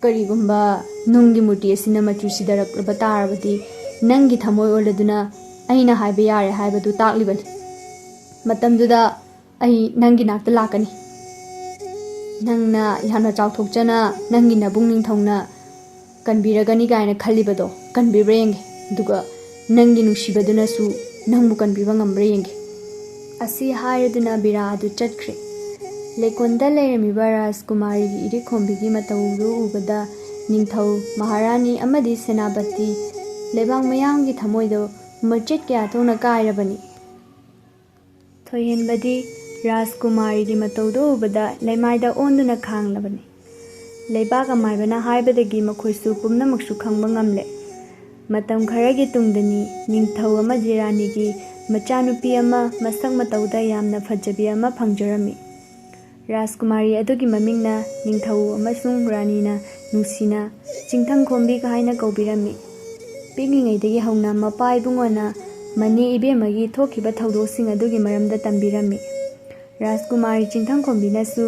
"ꯀꯔꯤꯒꯨꯝꯕ ꯅꯨꯡꯒꯤ ꯃꯨꯔꯇꯤ ꯑꯁꯤꯅ ꯃꯆꯨ ꯁꯤꯊꯔꯛꯂꯕ ꯇꯥꯔꯕꯗꯤ ꯅꯪꯒꯤ ꯊꯃꯣꯏ ꯑꯣꯜꯂꯗꯨꯅ ꯑꯩꯅ ꯍꯥꯏꯕ ꯌꯥꯔꯦ ꯍꯥꯏꯕꯗꯨ ꯇꯥꯛꯂꯤꯕꯅꯤ꯫ ꯃꯇꯝꯗꯨꯗ ꯑꯩ ꯅꯪꯒꯤ ꯅꯥꯛꯇ ꯂꯥꯛꯀꯅꯤ꯫ ꯅꯪꯅ ꯌꯥꯝꯅ ꯆꯥꯎꯊꯣꯛꯆꯅ ꯅꯪꯒꯤ ꯅꯕꯨꯡ ꯅꯤꯡꯊꯧꯅ ꯀꯟꯕꯤꯔꯒꯅꯤ ꯀꯥꯏꯅ ꯈꯜꯂꯤꯕꯗꯣ ꯀꯟꯕꯤꯕ꯭ꯔꯥ ꯌꯦꯡꯒꯦ꯫ ꯑꯗꯨꯒ ꯅꯪꯒꯤ ꯅꯨꯡꯁꯤꯕꯗꯨꯅꯁꯨ ꯅꯪꯕꯨ ꯀꯟꯕꯤꯕ ꯉꯝꯕ꯭ꯔꯥ ꯌꯦꯡꯒꯦ꯫" ꯑꯁꯤ ꯍꯥꯏꯔꯗꯨꯅ ꯕꯤꯔꯥ ꯑꯗꯨ ꯆꯠꯈ꯭ꯔꯦ꯫ ꯂꯩꯀꯣꯜꯗ ꯂꯩꯔꯝꯃꯤꯕ ꯔꯥꯖꯀꯨꯃꯥꯔꯤꯒꯤ ꯏꯔꯤꯛꯈꯣꯝꯕꯤꯒꯤ ꯃꯇꯧꯗꯨ ꯎꯕꯗ ꯅꯤꯡꯊꯧ, ꯃꯍꯥꯔꯥꯅꯤ ꯑꯃꯗꯤ ꯁꯦꯅꯥꯄꯇꯤ ꯂꯩꯕꯥꯛ ꯃꯌꯥꯝꯒꯤ ꯊꯃꯣꯏꯗ ꯃꯆꯦꯠ ꯀꯌꯥ ꯊꯣꯛꯅ ꯀꯥꯏꯔꯕꯅꯤ꯫ ꯊꯣꯏꯍꯦꯟꯕꯗꯤ ꯔꯥꯖꯀꯨꯃꯥꯔꯤꯒꯤ ꯃꯇꯧꯗꯨ ꯎꯕꯗ ꯂꯩꯃꯥꯏꯗ ꯑꯣꯟꯗꯨꯅ ꯈꯥꯡꯂꯕꯅꯤ꯫ ꯂꯩꯕꯥꯛ ꯑꯃꯥꯏꯕꯅ ꯍꯥꯏꯕꯗꯒꯤ ꯃꯈꯣꯏꯁꯨ ꯄꯨꯝꯅꯃꯛꯁꯨ ꯈꯪꯕ ꯉꯝꯂꯦ꯫ ꯃꯇꯝ ꯈꯔꯒꯤ ꯇꯨꯡꯗꯅꯤ, ꯅꯤꯡꯊꯧ ꯑꯃꯗꯤ ꯔꯥꯅꯤꯒꯤ ꯃꯆꯥꯅꯨꯄꯤ ꯑꯃ ꯃꯁꯛ ꯃꯇꯧꯗ ꯌꯥꯝꯅ ꯐꯖꯕꯤ ꯑꯃ ꯐꯪꯖꯔꯝꯃꯤ꯫ ꯔꯥꯖꯀꯨꯃꯥꯔꯤ ꯑꯗꯨꯒꯤ ꯃꯃꯤꯡꯅ ꯅꯤꯡꯊꯧ ꯑꯃꯁꯨꯡ ꯔꯥꯅꯤꯅ ꯅꯨꯡꯁꯤꯅ ꯆꯤꯡꯊꯪ ꯈꯣꯝꯕꯤ ꯍꯥꯏꯅ ꯀꯧꯕꯤꯔꯝꯃꯤ꯫ ꯄꯤꯛꯂꯤꯉꯩꯗꯒꯤ ꯍꯧꯅ ꯃꯄꯥ ꯏꯕꯨꯡꯉꯣꯅ ꯃꯅꯦ ꯏꯕꯦꯝꯃꯒꯤ ꯊꯣꯛꯈꯤꯕ ꯊꯧꯗꯣꯛꯁꯤꯡ ꯑꯗꯨꯒꯤ ꯃꯔꯝꯗ ꯇꯝꯕꯤꯔꯝꯃꯤ꯫ ꯔꯥꯖꯀꯨꯃꯥꯔꯤ ꯆꯤꯡꯊꯪꯈꯣꯝꯕꯤꯅꯁꯨ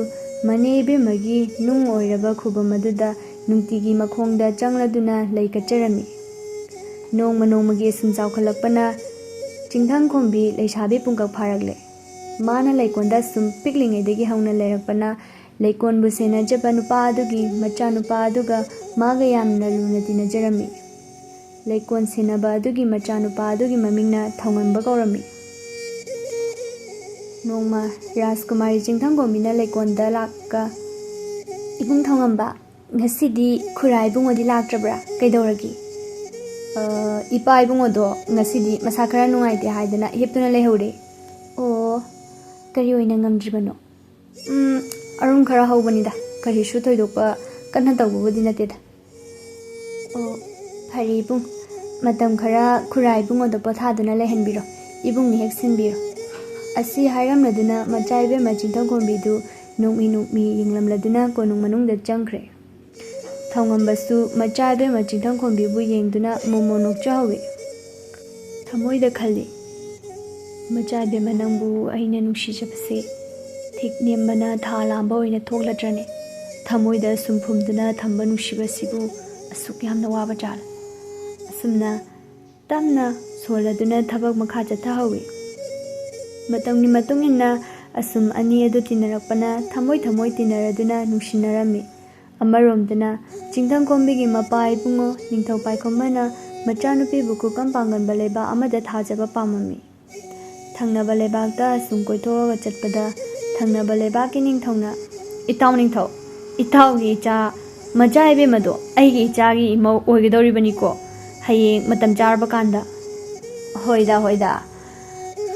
ꯃꯅꯦ ꯏꯕꯦꯝꯃꯒꯤ ꯅꯨꯡ ꯑꯣꯏꯔꯕ ꯈꯨꯕꯝ ꯑꯗꯨꯗ ꯅꯨꯡꯇꯤꯒꯤ ꯃꯈꯣꯡꯗ ꯆꯪꯂꯗꯨꯅ ꯂꯩ ꯀꯠꯆꯔꯝꯃꯤ꯫ ꯅꯣꯡꯃ ꯅꯣꯡꯃꯒꯤ ꯁꯨꯝ ꯆꯥꯎꯈꯠꯂꯛꯄꯅ ꯆꯤꯡꯊꯪꯈꯣꯝꯕꯤ ꯂꯩꯁꯥꯕꯤ ꯄꯨꯡꯀꯛ ꯐꯥꯔꯛꯂꯦ꯫ ꯃꯥꯅ ꯂꯩꯀꯣꯟꯗ ꯁꯨꯝ ꯄꯤꯛꯂꯤꯉꯩꯗꯒꯤ ꯍꯧꯅ ꯂꯩꯔꯛꯄꯅ ꯂꯩꯀꯣꯟꯕꯨ ꯁꯦꯟꯅꯖꯕ ꯅꯨꯄꯥ ꯑꯗꯨꯒꯤ ꯃꯆꯥꯅꯨꯄꯥ ꯑꯗꯨꯒ ꯃꯥꯒ ꯌꯥꯝꯅ ꯂꯨꯅ ꯇꯤꯟꯅꯖꯔꯝꯃꯤ꯫ ꯂꯩꯀꯣꯟ ꯁꯦꯟꯅꯕ ꯑꯗꯨꯒꯤ ꯃꯆꯥꯅꯨꯄꯥ ꯑꯗꯨꯒꯤ ꯃꯃꯤꯡꯅ ꯊꯧꯉꯝꯕ ꯀꯧꯔꯝꯃꯤ꯫ ꯅꯣꯡꯃ ꯔꯥꯖꯀꯨꯃꯥꯔꯤ ꯆꯤꯡꯊꯪꯈꯣꯝꯕꯤꯅ ꯂꯩꯀꯣꯟꯗ ꯂꯥꯛꯀ, "ꯏꯕꯨꯡ ꯊꯧꯉꯝꯕ, ꯉꯁꯤꯗꯤ ꯈꯨꯔꯥ ꯏꯕꯨꯡꯉꯣꯗꯤ ꯂꯥꯛꯇ꯭ꯔꯕ꯭ꯔꯥ? ꯀꯩꯗꯧꯔꯒꯦ?" "ꯑ, ꯏꯄꯥ ꯏꯕꯨꯡꯉꯣꯗꯣ ꯉꯁꯤꯗꯤ ꯃꯁꯥ ꯈꯔ ꯅꯨꯡꯉꯥꯏꯇꯦ ꯍꯥꯏꯗꯅ ꯍꯤꯞꯇꯨꯅ ꯂꯩꯍꯧꯔꯦ꯫" "ꯑꯣ, ꯀꯔꯤ ꯑꯣꯏꯅ ꯉꯝꯗ꯭ꯔꯤꯕꯅꯣ?" "ꯎꯝ, ꯑꯔꯨꯝ ꯈꯔ ꯍꯧꯕꯅꯤꯗ, ꯀꯔꯤꯁꯨ ꯊꯣꯏꯗꯣꯛꯄ ꯀꯟꯅ ꯇꯧꯕꯕꯨꯗꯤ ꯅꯠꯇꯦꯗ꯫" "ꯑꯣ, ꯐꯔꯦ ꯏꯕꯨꯡ, ꯃꯇꯝ ꯈꯔ ꯈꯨꯔꯥ ꯏꯕꯨꯡꯉꯣꯗ ꯄꯣꯊꯥꯗꯨꯅ ꯂꯩꯍꯟꯕꯤꯔꯣ, ꯏꯕꯨꯡꯅ ꯍꯦꯛ ꯁꯤꯟꯕꯤꯔꯣ꯫" ꯑꯁꯤ ꯍꯥꯏꯔꯝꯂꯗꯨꯅ ꯃꯆꯥ ꯏꯕꯦꯝꯃ ꯆꯤꯡꯊꯪꯈꯣꯝꯕꯤꯗꯨ ꯅꯣꯛꯃꯤ ꯅꯣꯛꯃꯤ ꯌꯦꯡꯂꯝꯂꯗꯨꯅ ꯀꯣꯅꯨꯡ ꯃꯅꯨꯡꯗ ꯆꯪꯈ꯭ꯔꯦ꯫ ꯊꯧꯉꯝꯕꯁꯨ ꯃꯆꯥ ꯏꯕꯦꯝꯃ ꯆꯤꯡꯊꯪꯈꯣꯝꯕꯤꯕꯨ ꯌꯦꯡꯗꯨꯅ ꯃꯣꯃꯣ ꯅꯣꯛꯆꯍꯧꯏ꯫ ꯊꯃꯣꯏꯗ ꯈꯜꯂꯤ, "ꯃꯆꯥ ꯏꯕꯦꯝꯃ, ꯅꯪꯕꯨ ꯑꯩꯅ ꯅꯨꯡꯁꯤꯖꯕꯁꯦ ꯊꯤꯛ ꯅꯦꯝꯕꯅ ꯊꯥ ꯂꯥꯝꯕ ꯑꯣꯏꯅ ꯊꯣꯛꯂꯗ꯭ꯔꯅꯦ? ꯊꯃꯣꯏꯗ ꯁꯨꯝ ꯐꯨꯝꯗꯨꯅ ꯊꯝꯕ ꯅꯨꯡꯁꯤꯕꯁꯤꯕꯨ ꯑꯁꯨꯛ ꯌꯥꯝꯅ ꯋꯥꯕ ꯖꯥꯠꯂ?" ꯑꯁꯨꯝꯅ ꯇꯞꯅ ꯁꯣꯜꯂꯗꯨꯅ ꯊꯕꯛ ꯃꯈꯥ ꯆꯠꯊꯍꯧꯏ꯫ ꯃꯇꯝꯒꯤ ꯃꯇꯨꯡ ꯏꯟꯅ ꯑꯁꯨꯝ ꯑꯅꯤ ꯑꯗꯨ ꯇꯤꯟꯅꯔꯛꯄꯅ ꯊꯃꯣꯏ ꯊꯃꯣꯏ ꯇꯤꯟꯅꯔꯗꯨꯅ ꯅꯨꯡꯁꯤꯅꯔꯝꯃꯤ꯫ ꯑꯃꯔꯣꯝꯗꯅ ꯆꯤꯡꯊꯪꯈꯣꯝꯕꯤꯒꯤ ꯃꯄꯥ ꯏꯕꯨꯡꯉꯣ ꯅꯤꯡꯊꯧ ꯄꯥꯏꯈꯣꯝꯕꯅ ꯃꯆꯥꯅꯨꯄꯤꯕꯨ ꯈꯨꯀꯝ ꯄꯥꯡꯒꯟꯕ ꯂꯩꯕꯥꯛ ꯑꯃꯗ ꯊꯥꯖꯕ ꯄꯥꯝꯃꯝꯃꯤ꯫ ꯊꯪꯅꯕ ꯂꯩꯕꯥꯛꯇ ꯑꯁꯨꯝ ꯀꯣꯏꯊꯣꯛꯑꯒ ꯆꯠꯄꯗ ꯊꯪꯅꯕ ꯂꯩꯕꯥꯛꯀꯤ ꯅꯤꯡꯊꯧꯅ, "ꯏꯇꯥꯎ ꯅꯤꯡꯊꯧ, ꯏꯇꯥꯎꯒꯤ ꯏꯆꯥ ꯃꯆꯥ ꯏꯕꯦꯝꯃꯗꯣ ꯑꯩꯒꯤ ꯏꯆꯥꯒꯤ ꯏꯃꯧ ꯑꯣꯏꯒꯗꯧꯔꯤꯕꯅꯤꯀꯣ, ꯍꯌꯦꯡ ꯃꯇꯝ ꯆꯥꯔꯕ ꯀꯥꯟꯗ꯫" "ꯍꯣꯏꯗ, ꯍꯣꯏꯗ,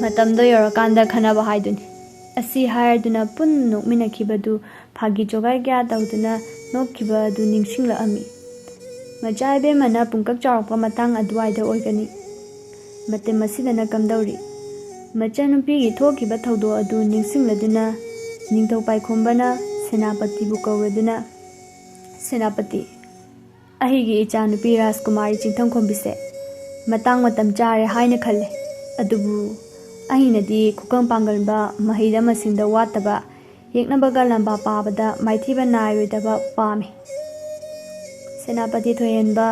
ꯃꯇꯝꯗꯣ ꯌꯧꯔꯀꯥꯟꯗ ꯈꯟꯅꯕ ꯍꯥꯏꯗꯨꯅꯤ꯫" ꯑꯁꯤ ꯍꯥꯏꯔꯗꯨꯅ ꯄꯨꯟꯅ ꯅꯣꯛꯃꯤꯟꯅꯈꯤꯕꯗꯨ ꯐꯥꯒꯤ ꯖꯣꯒꯥꯏ ꯀꯌꯥ ꯇꯧꯗꯨꯅ ꯅꯣꯛꯈꯤꯕ ꯑꯗꯨ ꯅꯤꯡꯁꯤꯡꯂꯛꯑꯝꯃꯤ꯫ ꯃꯆꯥ ꯏꯕꯦꯝꯃꯅ ꯄꯨꯡꯀꯛ ꯆꯥꯎꯔꯛꯄ ꯃꯇꯥꯡ ꯑꯗꯨꯋꯥꯏꯗ ꯑꯣꯏꯒꯅꯤ꯫ ꯃꯇꯝ ꯑꯁꯤꯗꯅ ꯀꯝꯗꯧꯔꯤ? ꯃꯆꯟꯅꯨꯄꯤꯒꯤ ꯊꯣꯛꯈꯤꯕ ꯊꯧꯗꯣꯛ ꯑꯗꯨ ꯅꯤꯡꯁꯤꯡꯂꯗꯨꯅ ꯅꯤꯡꯊꯧ ꯄꯥꯏꯈꯣꯝꯕꯅ ꯁꯦꯅꯥꯄꯇꯤꯕꯨ ꯀꯧꯔꯗꯨꯅ, "ꯁꯦꯅꯥꯄꯇꯤ, ꯑꯩꯒꯤ ꯏꯆꯥꯅꯨꯄꯤ ꯔꯥꯖꯀꯨꯃꯥꯔꯤ ꯆꯤꯡꯊꯪꯈꯣꯝꯕꯤꯁꯦ ꯃꯇꯥꯡ ꯃꯇꯝ ꯆꯥꯔꯦ ꯍꯥꯏꯅ ꯈꯜꯂꯦ꯫ ꯑꯗꯨꯕꯨ ꯑꯩꯅꯗꯤ ꯈꯨꯀꯪ ꯄꯥꯡꯒꯟꯕ, ꯃꯍꯩ ꯃꯁꯤꯡꯗ ꯋꯥꯠꯇꯕ, ꯌꯦꯛꯅꯕꯒ ꯂꯝꯕꯥ ꯄꯥꯕꯗ ꯃꯥꯏꯊꯤꯕ ꯅꯥꯏꯔꯣꯏꯗꯕ ꯄꯥꯝꯃꯤ꯫" ꯁꯦꯅꯥꯄꯇꯤ ꯊꯣꯏꯍꯦꯟꯕ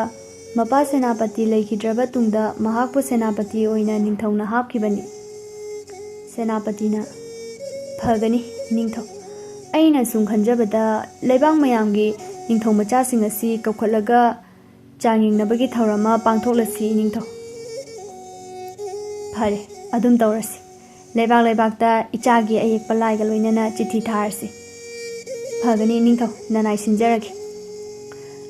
ꯃꯄꯥ ꯁꯦꯅꯥꯄꯇꯤ ꯂꯩꯈꯤꯗ꯭ꯔꯕ ꯇꯨꯡꯗ ꯃꯍꯥꯛꯄꯨ ꯁꯦꯅꯥꯄꯇꯤ ꯑꯣꯏꯅ ꯅꯤꯡꯊꯧꯅ ꯍꯥꯞꯈꯤꯕꯅꯤ꯫ ꯁꯦꯅꯥꯄꯇꯤꯅ, "ꯐꯒꯅꯤ ꯅꯤꯡꯊꯧ, ꯑꯩꯅ ꯁꯨꯝ ꯈꯟꯖꯕꯗ ꯂꯩꯕꯥꯛ ꯃꯌꯥꯝꯒꯤ ꯅꯤꯡꯊꯧ ꯃꯆꯥꯁꯤꯡ ꯑꯁꯤ ꯀꯧꯈꯠꯂꯒ ꯆꯥꯡꯌꯦꯡꯅꯕꯒꯤ ꯊꯧꯔꯝ ꯑꯃ ꯄꯥꯡꯊꯣꯛꯂꯁꯤ ꯅꯤꯡꯊꯧ꯫" "ꯐꯔꯦ, ꯑꯗꯨꯝ ꯇꯧꯔꯁꯤ꯫ ꯂꯩꯕꯥꯛ ꯂꯩꯕꯥꯛꯇ ꯏꯆꯥꯒꯤ ꯑꯌꯦꯛꯄ ꯂꯥꯏꯒ ꯂꯣꯏꯅꯅ ꯆꯤꯊꯤ ꯊꯥꯔꯁꯤ꯫" "ꯐꯒꯅꯤ ꯅꯤꯡꯊꯧ, ꯅꯅꯥꯏ ꯁꯤꯟꯖꯔꯒꯦ꯫"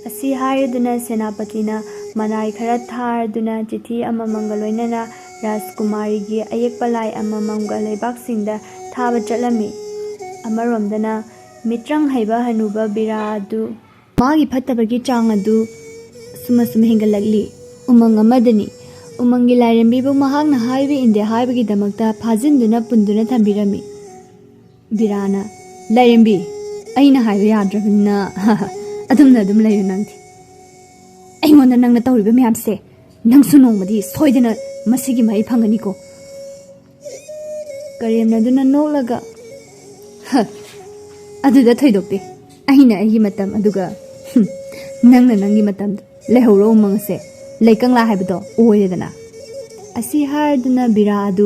ꯑꯁꯤ ꯍꯥꯏꯔꯗꯨꯅ ꯁꯦꯅꯥꯄꯇꯤꯅ ꯃꯅꯥꯏ ꯈꯔ ꯊꯥꯔꯗꯨꯅ ꯆꯤꯊꯤ ꯑꯃꯃꯝꯒ ꯂꯣꯏꯅꯅ ꯔꯥꯖꯀꯨꯃꯥꯔꯤꯒꯤ ꯑꯌꯦꯛꯄ ꯂꯥꯏ ꯑꯃꯃꯝꯒ ꯂꯩꯕꯥꯛꯁꯤꯡꯗ ꯊꯥꯕ ꯆꯠꯂꯝꯃꯤ꯫ ꯑꯃꯔꯣꯝꯗꯅ ꯃꯤꯇ꯭ꯔꯪ ꯍꯩꯕ ꯍꯅꯨꯕ ꯕꯤꯔꯥ ꯑꯗꯨ ꯃꯥꯒꯤ ꯐꯠꯇꯕꯒꯤ ꯆꯥꯡ ꯑꯗꯨ ꯑꯁꯨꯝ ꯑꯁꯨꯝ ꯍꯦꯟꯒꯠꯂꯛꯂꯤ꯫ ꯎꯃꯪ ꯑꯃꯗꯅꯤ꯫ ꯎꯃꯪꯒꯤ ꯂꯥꯏꯔꯦꯝꯕꯤꯕꯨ ꯃꯍꯥꯛꯅ ꯍꯥꯏꯕ ꯏꯟꯗꯦ ꯍꯥꯏꯕꯒꯤꯗꯃꯛꯇ ꯐꯥꯖꯤꯟꯗꯨꯅ ꯄꯨꯟꯗꯨꯅ ꯊꯝꯕꯤꯔꯝꯃꯤ꯫ ꯕꯤꯔꯥꯅ, "ꯂꯥꯏꯔꯦꯝꯕꯤ, ꯑꯩꯅ ꯍꯥꯏꯕ ꯌꯥꯗ꯭ꯔꯕꯅꯤꯅ ꯑꯗꯨꯝꯅ ꯑꯗꯨꯝ ꯂꯩꯌꯨ ꯅꯪꯗꯤ꯫ ꯑꯩꯉꯣꯟꯗ ꯅꯪꯅ ꯇꯧꯔꯤꯕ ꯃꯌꯥꯝꯁꯦ, ꯅꯪꯁꯨ ꯅꯣꯡꯃꯗꯤ ꯁꯣꯏꯗꯅ ꯃꯁꯤꯒꯤ ꯃꯍꯩ ꯐꯪꯒꯅꯤꯀꯣ꯫" ꯀꯔꯦꯝꯅꯗꯨꯅ ꯅꯣꯛꯂꯒ, "ꯍ, ꯑꯗꯨꯗ ꯊꯣꯏꯗꯣꯛꯇꯦ꯫ ꯑꯩꯅ ꯑꯩꯒꯤ ꯃꯇꯝ, ꯑꯗꯨꯒ, ꯍꯨꯝ, ꯅꯪꯅ ꯅꯪꯒꯤ ꯃꯇꯝꯗꯣ꯫ ꯂꯩꯍꯧꯔꯣ ꯎꯃꯪ ꯑꯁꯦ, ꯂꯩꯀꯪꯂꯥ ꯍꯥꯏꯕꯗꯣ ꯑꯣꯏꯔꯦꯗꯅ꯫" ꯑꯁꯤ ꯍꯥꯏꯔꯗꯨꯅ ꯕꯤꯔꯥ ꯑꯗꯨ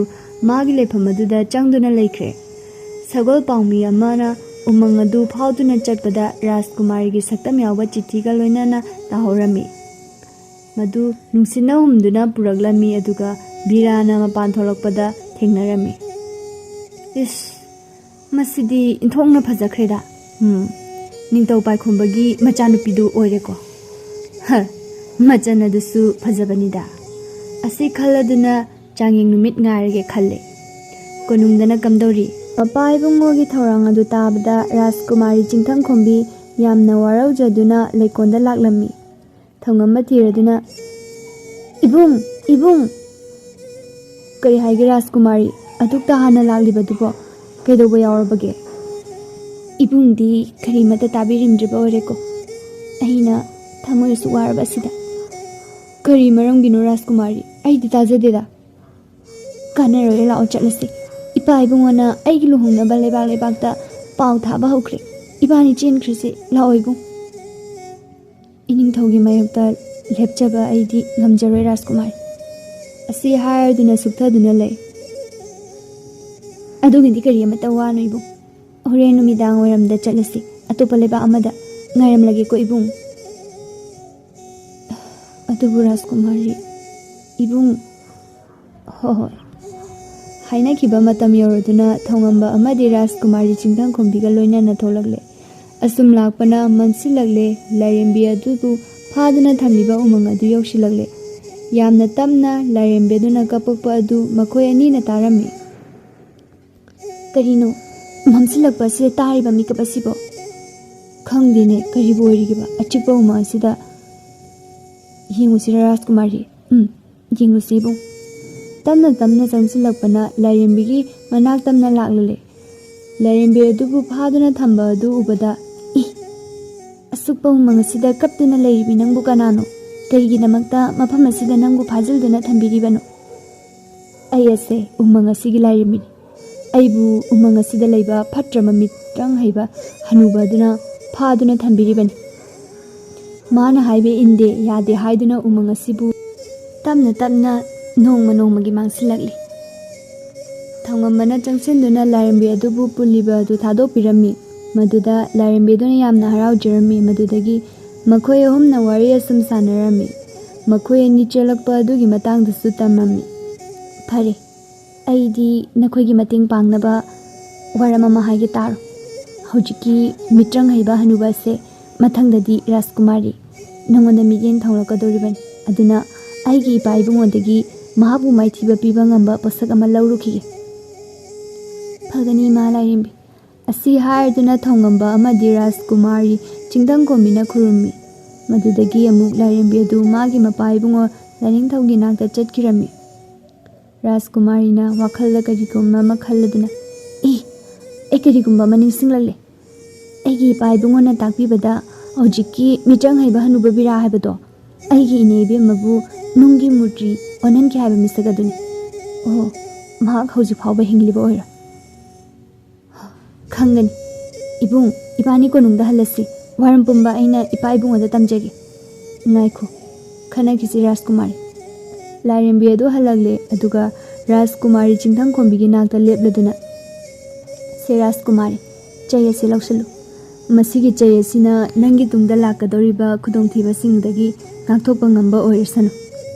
ꯃꯥꯒꯤ ꯂꯩꯐꯝ ꯑꯗꯨꯗ ꯆꯪꯗꯨꯅ ꯂꯩꯈ꯭ꯔꯦ꯫ ꯁꯒꯣꯜ ꯄꯥꯎꯃꯤ ꯑꯃꯅ ꯎꯃꯪ ꯑꯗꯨ ꯐꯥꯎꯗꯨꯅ ꯆꯠꯄꯗ ꯔꯥꯖꯀꯨꯃꯥꯔꯤꯒꯤ ꯁꯛꯇꯝ ꯌꯥꯎꯕ ꯆꯤꯊꯤꯒ ꯂꯣꯏꯅꯅ ꯇꯥꯍꯧꯔꯝꯃꯤ꯫ ꯃꯗꯨ ꯅꯨꯡꯁꯤꯠꯅ ꯍꯨꯝꯗꯨꯅ ꯄꯨꯔꯛꯂꯝꯃꯤ, ꯑꯗꯨꯒ ꯕꯤꯔꯥꯅ ꯃꯄꯥꯟ ꯊꯣꯛꯂꯛꯄꯗ ꯊꯦꯡꯅꯔꯝꯃꯤ꯫ "ꯏꯁ, ꯃꯁꯤꯗꯤ ꯏꯟꯊꯣꯛꯅ ꯐꯖꯈ꯭ꯔꯦꯗ꯫ ꯎꯝ, ꯅꯤꯡꯊꯧ ꯄꯥꯏꯈꯣꯝꯕꯒꯤ ꯃꯆꯥꯅꯨꯄꯤꯗꯨ ꯑꯣꯏꯔꯦꯀꯣ꯫ ꯍ, ꯃꯆꯟ ꯑꯗꯨꯁꯨ ꯐꯖꯕꯅꯤꯗ꯫" ꯑꯁꯤ ꯈꯜꯂꯗꯨꯅ ꯆꯥꯡꯌꯦꯡ ꯅꯨꯃꯤꯠ ꯉꯥꯏꯔꯒꯦ ꯈꯜꯂꯦ꯫ ꯀꯣꯅꯨꯡꯗꯅ ꯀꯝꯗꯧꯔꯤ? ꯃꯄꯥ ꯏꯕꯨꯡꯉꯣꯒꯤ ꯊꯧꯔꯥꯡ ꯑꯗꯨ ꯇꯥꯕꯗ ꯔꯥꯖꯀꯨꯃꯥꯔꯤ ꯆꯤꯡꯊꯪꯈꯣꯝꯕꯤ ꯌꯥꯝꯅ ꯋꯥꯔꯧꯖꯗꯨꯅ ꯂꯩꯀꯣꯜꯗ ꯂꯥꯛꯂꯝꯃꯤ꯫ ꯊꯧꯉꯝꯕ ꯊꯤꯔꯗꯨꯅ, "ꯏꯕꯨꯡ! ꯏꯕꯨꯡ!" "ꯀꯔꯤ ꯍꯥꯏꯒꯦ ꯔꯥꯖꯀꯨꯃꯥꯔꯤ? ꯑꯗꯨꯛꯇ ꯍꯥꯟꯅ ꯂꯥꯛꯂꯤꯕꯗꯨꯕꯣ ꯀꯩꯗꯧꯕ ꯌꯥꯎꯔꯕꯒꯦ?" "ꯏꯕꯨꯡꯗꯤ ꯀꯔꯤꯃꯠꯇ ꯇꯥꯕꯤꯔꯝꯗ꯭ꯔꯤꯕ ꯑꯣꯏꯔꯦꯀꯣ, ꯑꯩꯅ ꯊꯃꯣꯏ ꯑꯁꯨꯛ ꯋꯥꯔꯕ ꯑꯁꯤꯗ?" "ꯀꯔꯤ ꯃꯔꯝꯒꯤꯅꯣ ꯔꯥꯖꯀꯨꯃꯥꯔꯤ? ꯑꯩꯗꯤ ꯇꯥꯖꯗꯦꯗ꯫ ꯀꯥꯟꯅꯔꯣꯏ, ꯂꯥꯛꯑꯣ ꯆꯠꯂꯁꯤ꯫ ꯏꯄꯥ ꯏꯕꯨꯡꯉꯣꯅ ꯑꯩꯒꯤ ꯂꯨꯍꯣꯡꯅꯕ ꯂꯩꯕꯥꯛ ꯂꯩꯕꯥꯛꯇ ꯄꯥꯎ ꯊꯥꯕ ꯍꯧꯈ꯭ꯔꯦ꯫ ꯏꯕꯥꯅꯤ ꯆꯦꯟꯈ꯭ꯔꯁꯤ, ꯂꯥꯛꯑꯣ ꯏꯕꯨꯡ꯫" ꯏꯅꯤꯡꯊꯧꯒꯤ ꯃꯥꯌꯣꯛꯇ ꯂꯦꯞꯆꯕ ꯑꯩꯗꯤ ꯉꯝꯖꯔꯣꯏ ꯔꯥꯖꯀꯨꯃꯥꯔꯤ꯫ ꯑꯁꯤ ꯍꯥꯏꯔꯗꯨꯅ ꯁꯨꯛꯊꯗꯨꯅ ꯂꯩ꯫ "ꯑꯗꯨꯒꯤꯗꯤ ꯀꯔꯤ ꯑꯃꯠꯇ ꯋꯥꯅꯣ ꯏꯕꯨꯡ꯫ ꯍꯣꯔꯦꯟ ꯅꯨꯃꯤꯗꯥꯡ ꯋꯥꯏꯔꯝꯗ ꯆꯠꯂꯁꯤ, ꯑꯇꯣꯞꯄ ꯂꯩꯕꯥꯛ ꯑꯃꯗ꯫ ꯉꯥꯏꯔꯝꯂꯒꯦꯀꯣ ꯏꯕꯨꯡ꯫" "ꯑꯗꯨꯕꯨ ꯔꯥꯖꯀꯨꯃꯥꯔꯤ, ꯏꯕꯨꯡ꯫" "ꯍꯣꯏ, ꯍꯣꯏ꯫" ꯍꯥꯏꯅꯈꯤꯕ ꯃꯇꯝ ꯌꯧꯔꯗꯨꯅ ꯊꯧꯉꯝꯕ ꯑꯃꯗꯤ ꯔꯥꯖꯀꯨꯃꯥꯔꯤ ꯆꯤꯡꯊꯪꯈꯣꯝꯕꯤꯒ ꯂꯣꯏꯅꯅ ꯊꯣꯛꯂꯛꯂꯦ꯫ ꯑꯁꯨꯝ ꯂꯥꯛꯄꯅ ꯃꯝꯁꯤꯜꯂꯛꯂꯦ꯫ ꯂꯥꯏꯔꯦꯝꯕꯤ ꯑꯗꯨꯕꯨ ꯐꯥꯗꯨꯅ ꯊꯝꯂꯤꯕ ꯎꯃꯪ ꯑꯗꯨ ꯌꯧꯁꯤꯜꯂꯛꯂꯦ꯫ ꯌꯥꯝꯅ ꯇꯞꯅ ꯂꯥꯏꯔꯦꯝꯕꯤ ꯑꯗꯨꯅ ꯀꯞꯄꯛꯄ ꯑꯗꯨ ꯃꯈꯣꯏ ꯑꯅꯤꯅ ꯇꯥꯔꯝꯃꯤ꯫ "ꯀꯔꯤꯅꯣ ꯃꯝꯁꯤꯜꯂꯛꯄ ꯑꯁꯤꯗ ꯇꯥꯔꯤꯕ ꯃꯤꯀꯞ ꯑꯁꯤꯕꯣ? ꯈꯪꯗꯦꯅꯦ, ꯀꯔꯤꯕꯨ ꯑꯣꯏꯔꯤꯒꯦꯕ ꯑꯆꯤꯛꯄ ꯎꯃꯪ ꯑꯁꯤꯗ? ꯌꯦꯡꯉꯨꯁꯤꯔ ꯔꯥꯖꯀꯨꯃꯥꯔꯤ?" "ꯎꯝ, ꯌꯦꯡꯉꯨꯁꯤ ꯏꯕꯨꯡ꯫" ꯇꯞꯅ ꯇꯞꯅ ꯆꯪꯁꯤꯜꯂꯛꯄꯅ ꯂꯥꯏꯔꯦꯝꯕꯤꯒꯤ ꯃꯅꯥꯛ ꯇꯝꯅ ꯂꯥꯛꯂꯨꯔꯦ꯫ ꯂꯥꯏꯔꯦꯝꯕꯤ ꯑꯗꯨꯕꯨ ꯐꯥꯗꯨꯅ ꯊꯝꯕ ꯑꯗꯨ ꯎꯕꯗ, "ꯏ! ꯑꯁꯨꯛꯄ ꯎꯃꯪ ꯑꯁꯤꯗ ꯀꯞꯇꯨꯅ ꯂꯩꯔꯤꯕꯤ ꯅꯪꯕꯨ ꯀꯅꯥꯅꯣ? ꯀꯔꯤꯒꯤꯗꯃꯛꯇ ꯃꯐꯝ ꯑꯁꯤꯗ ꯅꯪꯕꯨ ꯐꯥꯖꯤꯜꯗꯨꯅ ꯊꯝꯕꯤꯔꯤꯕꯅꯣ?" "ꯑꯩ ꯑꯁꯦ ꯎꯃꯪ ꯑꯁꯤꯒꯤ ꯂꯥꯏꯔꯦꯝꯕꯤꯅꯤ꯫ ꯑꯩꯕꯨ ꯎꯃꯪ ꯑꯁꯤꯗ ꯂꯩꯕ ꯐꯠꯇ꯭ꯔꯕ ꯃꯤꯇ꯭ꯔꯪ ꯍꯩꯕ ꯍꯅꯨꯕ ꯑꯗꯨꯅ ꯐꯥꯗꯨꯅ ꯊꯝꯕꯤꯔꯤꯕꯅꯤ꯫ ꯃꯥꯅ ꯍꯥꯏꯕ ꯏꯟꯗꯦ ꯌꯥꯗꯦ ꯍꯥꯏꯗꯨꯅ ꯎꯃꯪ ꯑꯁꯤꯕꯨ ꯇꯞꯅ ꯇꯞꯅ ꯅꯣꯡꯃ ꯅꯣꯡꯃꯒꯤ ꯃꯥꯡꯁꯤꯜꯂꯛꯂꯤ꯫" ꯊꯧꯉꯝꯕꯅ ꯆꯪꯁꯤꯟꯗꯨꯅ ꯂꯥꯏꯔꯦꯝꯕꯤ ꯑꯗꯨꯕꯨ ꯄꯨꯜꯂꯤꯕ ꯑꯗꯨ ꯊꯥꯗꯣꯛꯄꯤꯔꯝꯃꯤ꯫ ꯃꯗꯨꯗ ꯂꯥꯏꯔꯦꯝꯕꯤ ꯑꯗꯨꯅ ꯌꯥꯝꯅ ꯍꯔꯥꯎꯖꯔꯝꯃꯤ꯫ ꯃꯗꯨꯗꯒꯤ ꯃꯈꯣꯏ ꯑꯍꯨꯝꯅ ꯋꯥꯔꯤ ꯑꯁꯨꯝ ꯁꯥꯟꯅꯔꯝꯃꯤ꯫ ꯃꯈꯣꯏ ꯑꯅꯤ ꯆꯦꯜꯂꯛꯄ ꯑꯗꯨꯒꯤ ꯃꯇꯥꯡꯗꯁꯨ ꯇꯝꯃꯝꯃꯤ꯫ "ꯐꯔꯦ, ꯑꯩꯗꯤ ꯅꯈꯣꯏꯒꯤ ꯃꯇꯦꯡ ꯄꯥꯡꯅꯕ ꯋꯥꯔꯝ ꯑꯃ ꯍꯥꯏꯒꯦ ꯇꯥꯔꯣ꯫ ꯍꯧꯖꯤꯛꯀꯤ ꯃꯤꯇ꯭ꯔꯪ ꯍꯩꯕ ꯍꯅꯨꯕ ꯑꯁꯦ ꯃꯊꯪꯗꯗꯤ ꯔꯥꯖꯀꯨꯃꯥꯔꯤ ꯅꯉꯣꯟꯗ ꯃꯤꯠꯌꯦꯡ ꯊꯧꯔꯛꯀꯗꯧꯔꯤꯕꯅꯤ꯫ ꯑꯗꯨꯅ ꯑꯩꯒꯤ ꯏꯄꯥ ꯏꯕꯨꯡꯉꯣꯗꯒꯤ ꯃꯍꯥꯛꯄꯨ ꯃꯥꯏꯊꯤꯕ ꯄꯤꯕ ꯉꯝꯕ ꯄꯣꯠꯁꯛ ꯑꯃ ꯂꯧꯔꯨꯈꯤꯒꯦ꯫" "ꯐꯒꯅꯤ, ꯏꯃꯥ ꯂꯥꯏꯔꯦꯝꯕꯤ꯫" ꯑꯁꯤ ꯍꯥꯏꯔꯗꯨꯅ ꯊꯧꯉꯝꯕ ꯑꯃꯗꯤ ꯔꯥꯖꯀꯨꯃꯥꯔꯤ ꯆꯤꯡꯗꯪꯈꯣꯝꯕꯤꯅ ꯈꯨꯔꯨꯝꯃꯤ꯫ ꯃꯗꯨꯗꯒꯤ ꯑꯃꯨꯛ ꯂꯥꯏꯔꯦꯝꯕꯤ ꯑꯗꯨ ꯃꯥꯒꯤ ꯃꯄꯥ ꯏꯕꯨꯡꯉꯣ ꯂꯥꯏꯅꯤꯡꯊꯧꯒꯤ ꯅꯥꯛꯇ ꯆꯠꯈꯤꯔꯝꯃꯤ꯫ ꯔꯥꯖꯀꯨꯃꯥꯔꯤꯅ ꯋꯥꯈꯜꯗ ꯀꯔꯤꯒꯨꯝꯕ ꯑꯃ ꯈꯜꯂꯗꯨꯅ, "ꯑꯦ, ꯑꯩ ꯀꯔꯤꯒꯨꯝꯕ ꯑꯃ ꯅꯤꯡꯁꯤꯡꯂꯛꯂꯦ꯫ ꯑꯩꯒꯤ ꯏꯄꯥ ꯏꯕꯨꯡꯉꯣꯅ ꯇꯥꯛꯄꯤꯕꯗ ꯍꯧꯖꯤꯛꯀꯤ ꯃꯤꯆꯪ ꯍꯩꯕ ꯍꯅꯨꯕ ꯕꯤꯔꯥ ꯍꯥꯏꯕꯗꯣ ꯑꯩꯒꯤ ꯏꯅꯦ ꯏꯕꯦꯝꯃꯕꯨ ꯅꯨꯡꯒꯤ ꯃꯨꯔꯇꯤ ꯑꯣꯟꯍꯟꯈꯤ ꯍꯥꯏꯕ ꯃꯤꯁꯛ ꯑꯗꯨꯅꯤ꯫ ꯑꯣ, ꯃꯍꯥꯛ ꯍꯧꯖꯤꯛ ꯐꯥꯎꯕ ꯍꯤꯡꯂꯤꯕ ꯑꯣꯏꯔꯣ꯫ ꯈꯪꯒꯅꯤ꯫ ꯏꯕꯨꯡ, ꯏꯕꯥꯅꯤ ꯀꯣꯅꯨꯡꯗ ꯍꯜꯂꯁꯤ꯫ ꯋꯥꯔꯝ ꯄꯨꯝꯕ ꯑꯩꯅ ꯏꯄꯥ ꯏꯕꯨꯡꯉꯣꯗ ꯇꯝꯖꯒꯦ꯫ ꯉꯥꯏꯈꯣ, ꯈꯟꯅꯈꯤꯁꯤ ꯔꯥꯖꯀꯨꯃꯥꯔꯤ꯫" ꯂꯥꯏꯔꯦꯝꯕꯤ ꯑꯗꯨ ꯍꯜꯂꯛꯂꯦ, ꯑꯗꯨꯒ ꯔꯥꯖꯀꯨꯃꯥꯔꯤ ꯆꯤꯡꯊꯪꯈꯣꯝꯕꯤꯒꯤ ꯅꯥꯛꯇ ꯂꯦꯞꯂꯗꯨꯅ, "ꯁꯦ ꯔꯥꯖꯀꯨꯃꯥꯔꯤ, ꯆꯩ ꯑꯁꯤ ꯂꯧꯁꯤꯜꯂꯨ꯫ ꯃꯁꯤꯒꯤ ꯆꯩ ꯑꯁꯤꯅ ꯅꯪꯒꯤ ꯇꯨꯡꯗ ꯂꯥꯛꯀꯗꯧꯔꯤꯕ ꯈꯨꯗꯣꯡꯊꯤꯕꯁꯤꯡꯗꯒꯤ ꯉꯥꯛꯊꯣꯛꯄ ꯉꯝꯕ ꯑꯣꯏꯔꯁꯅꯨ꯫"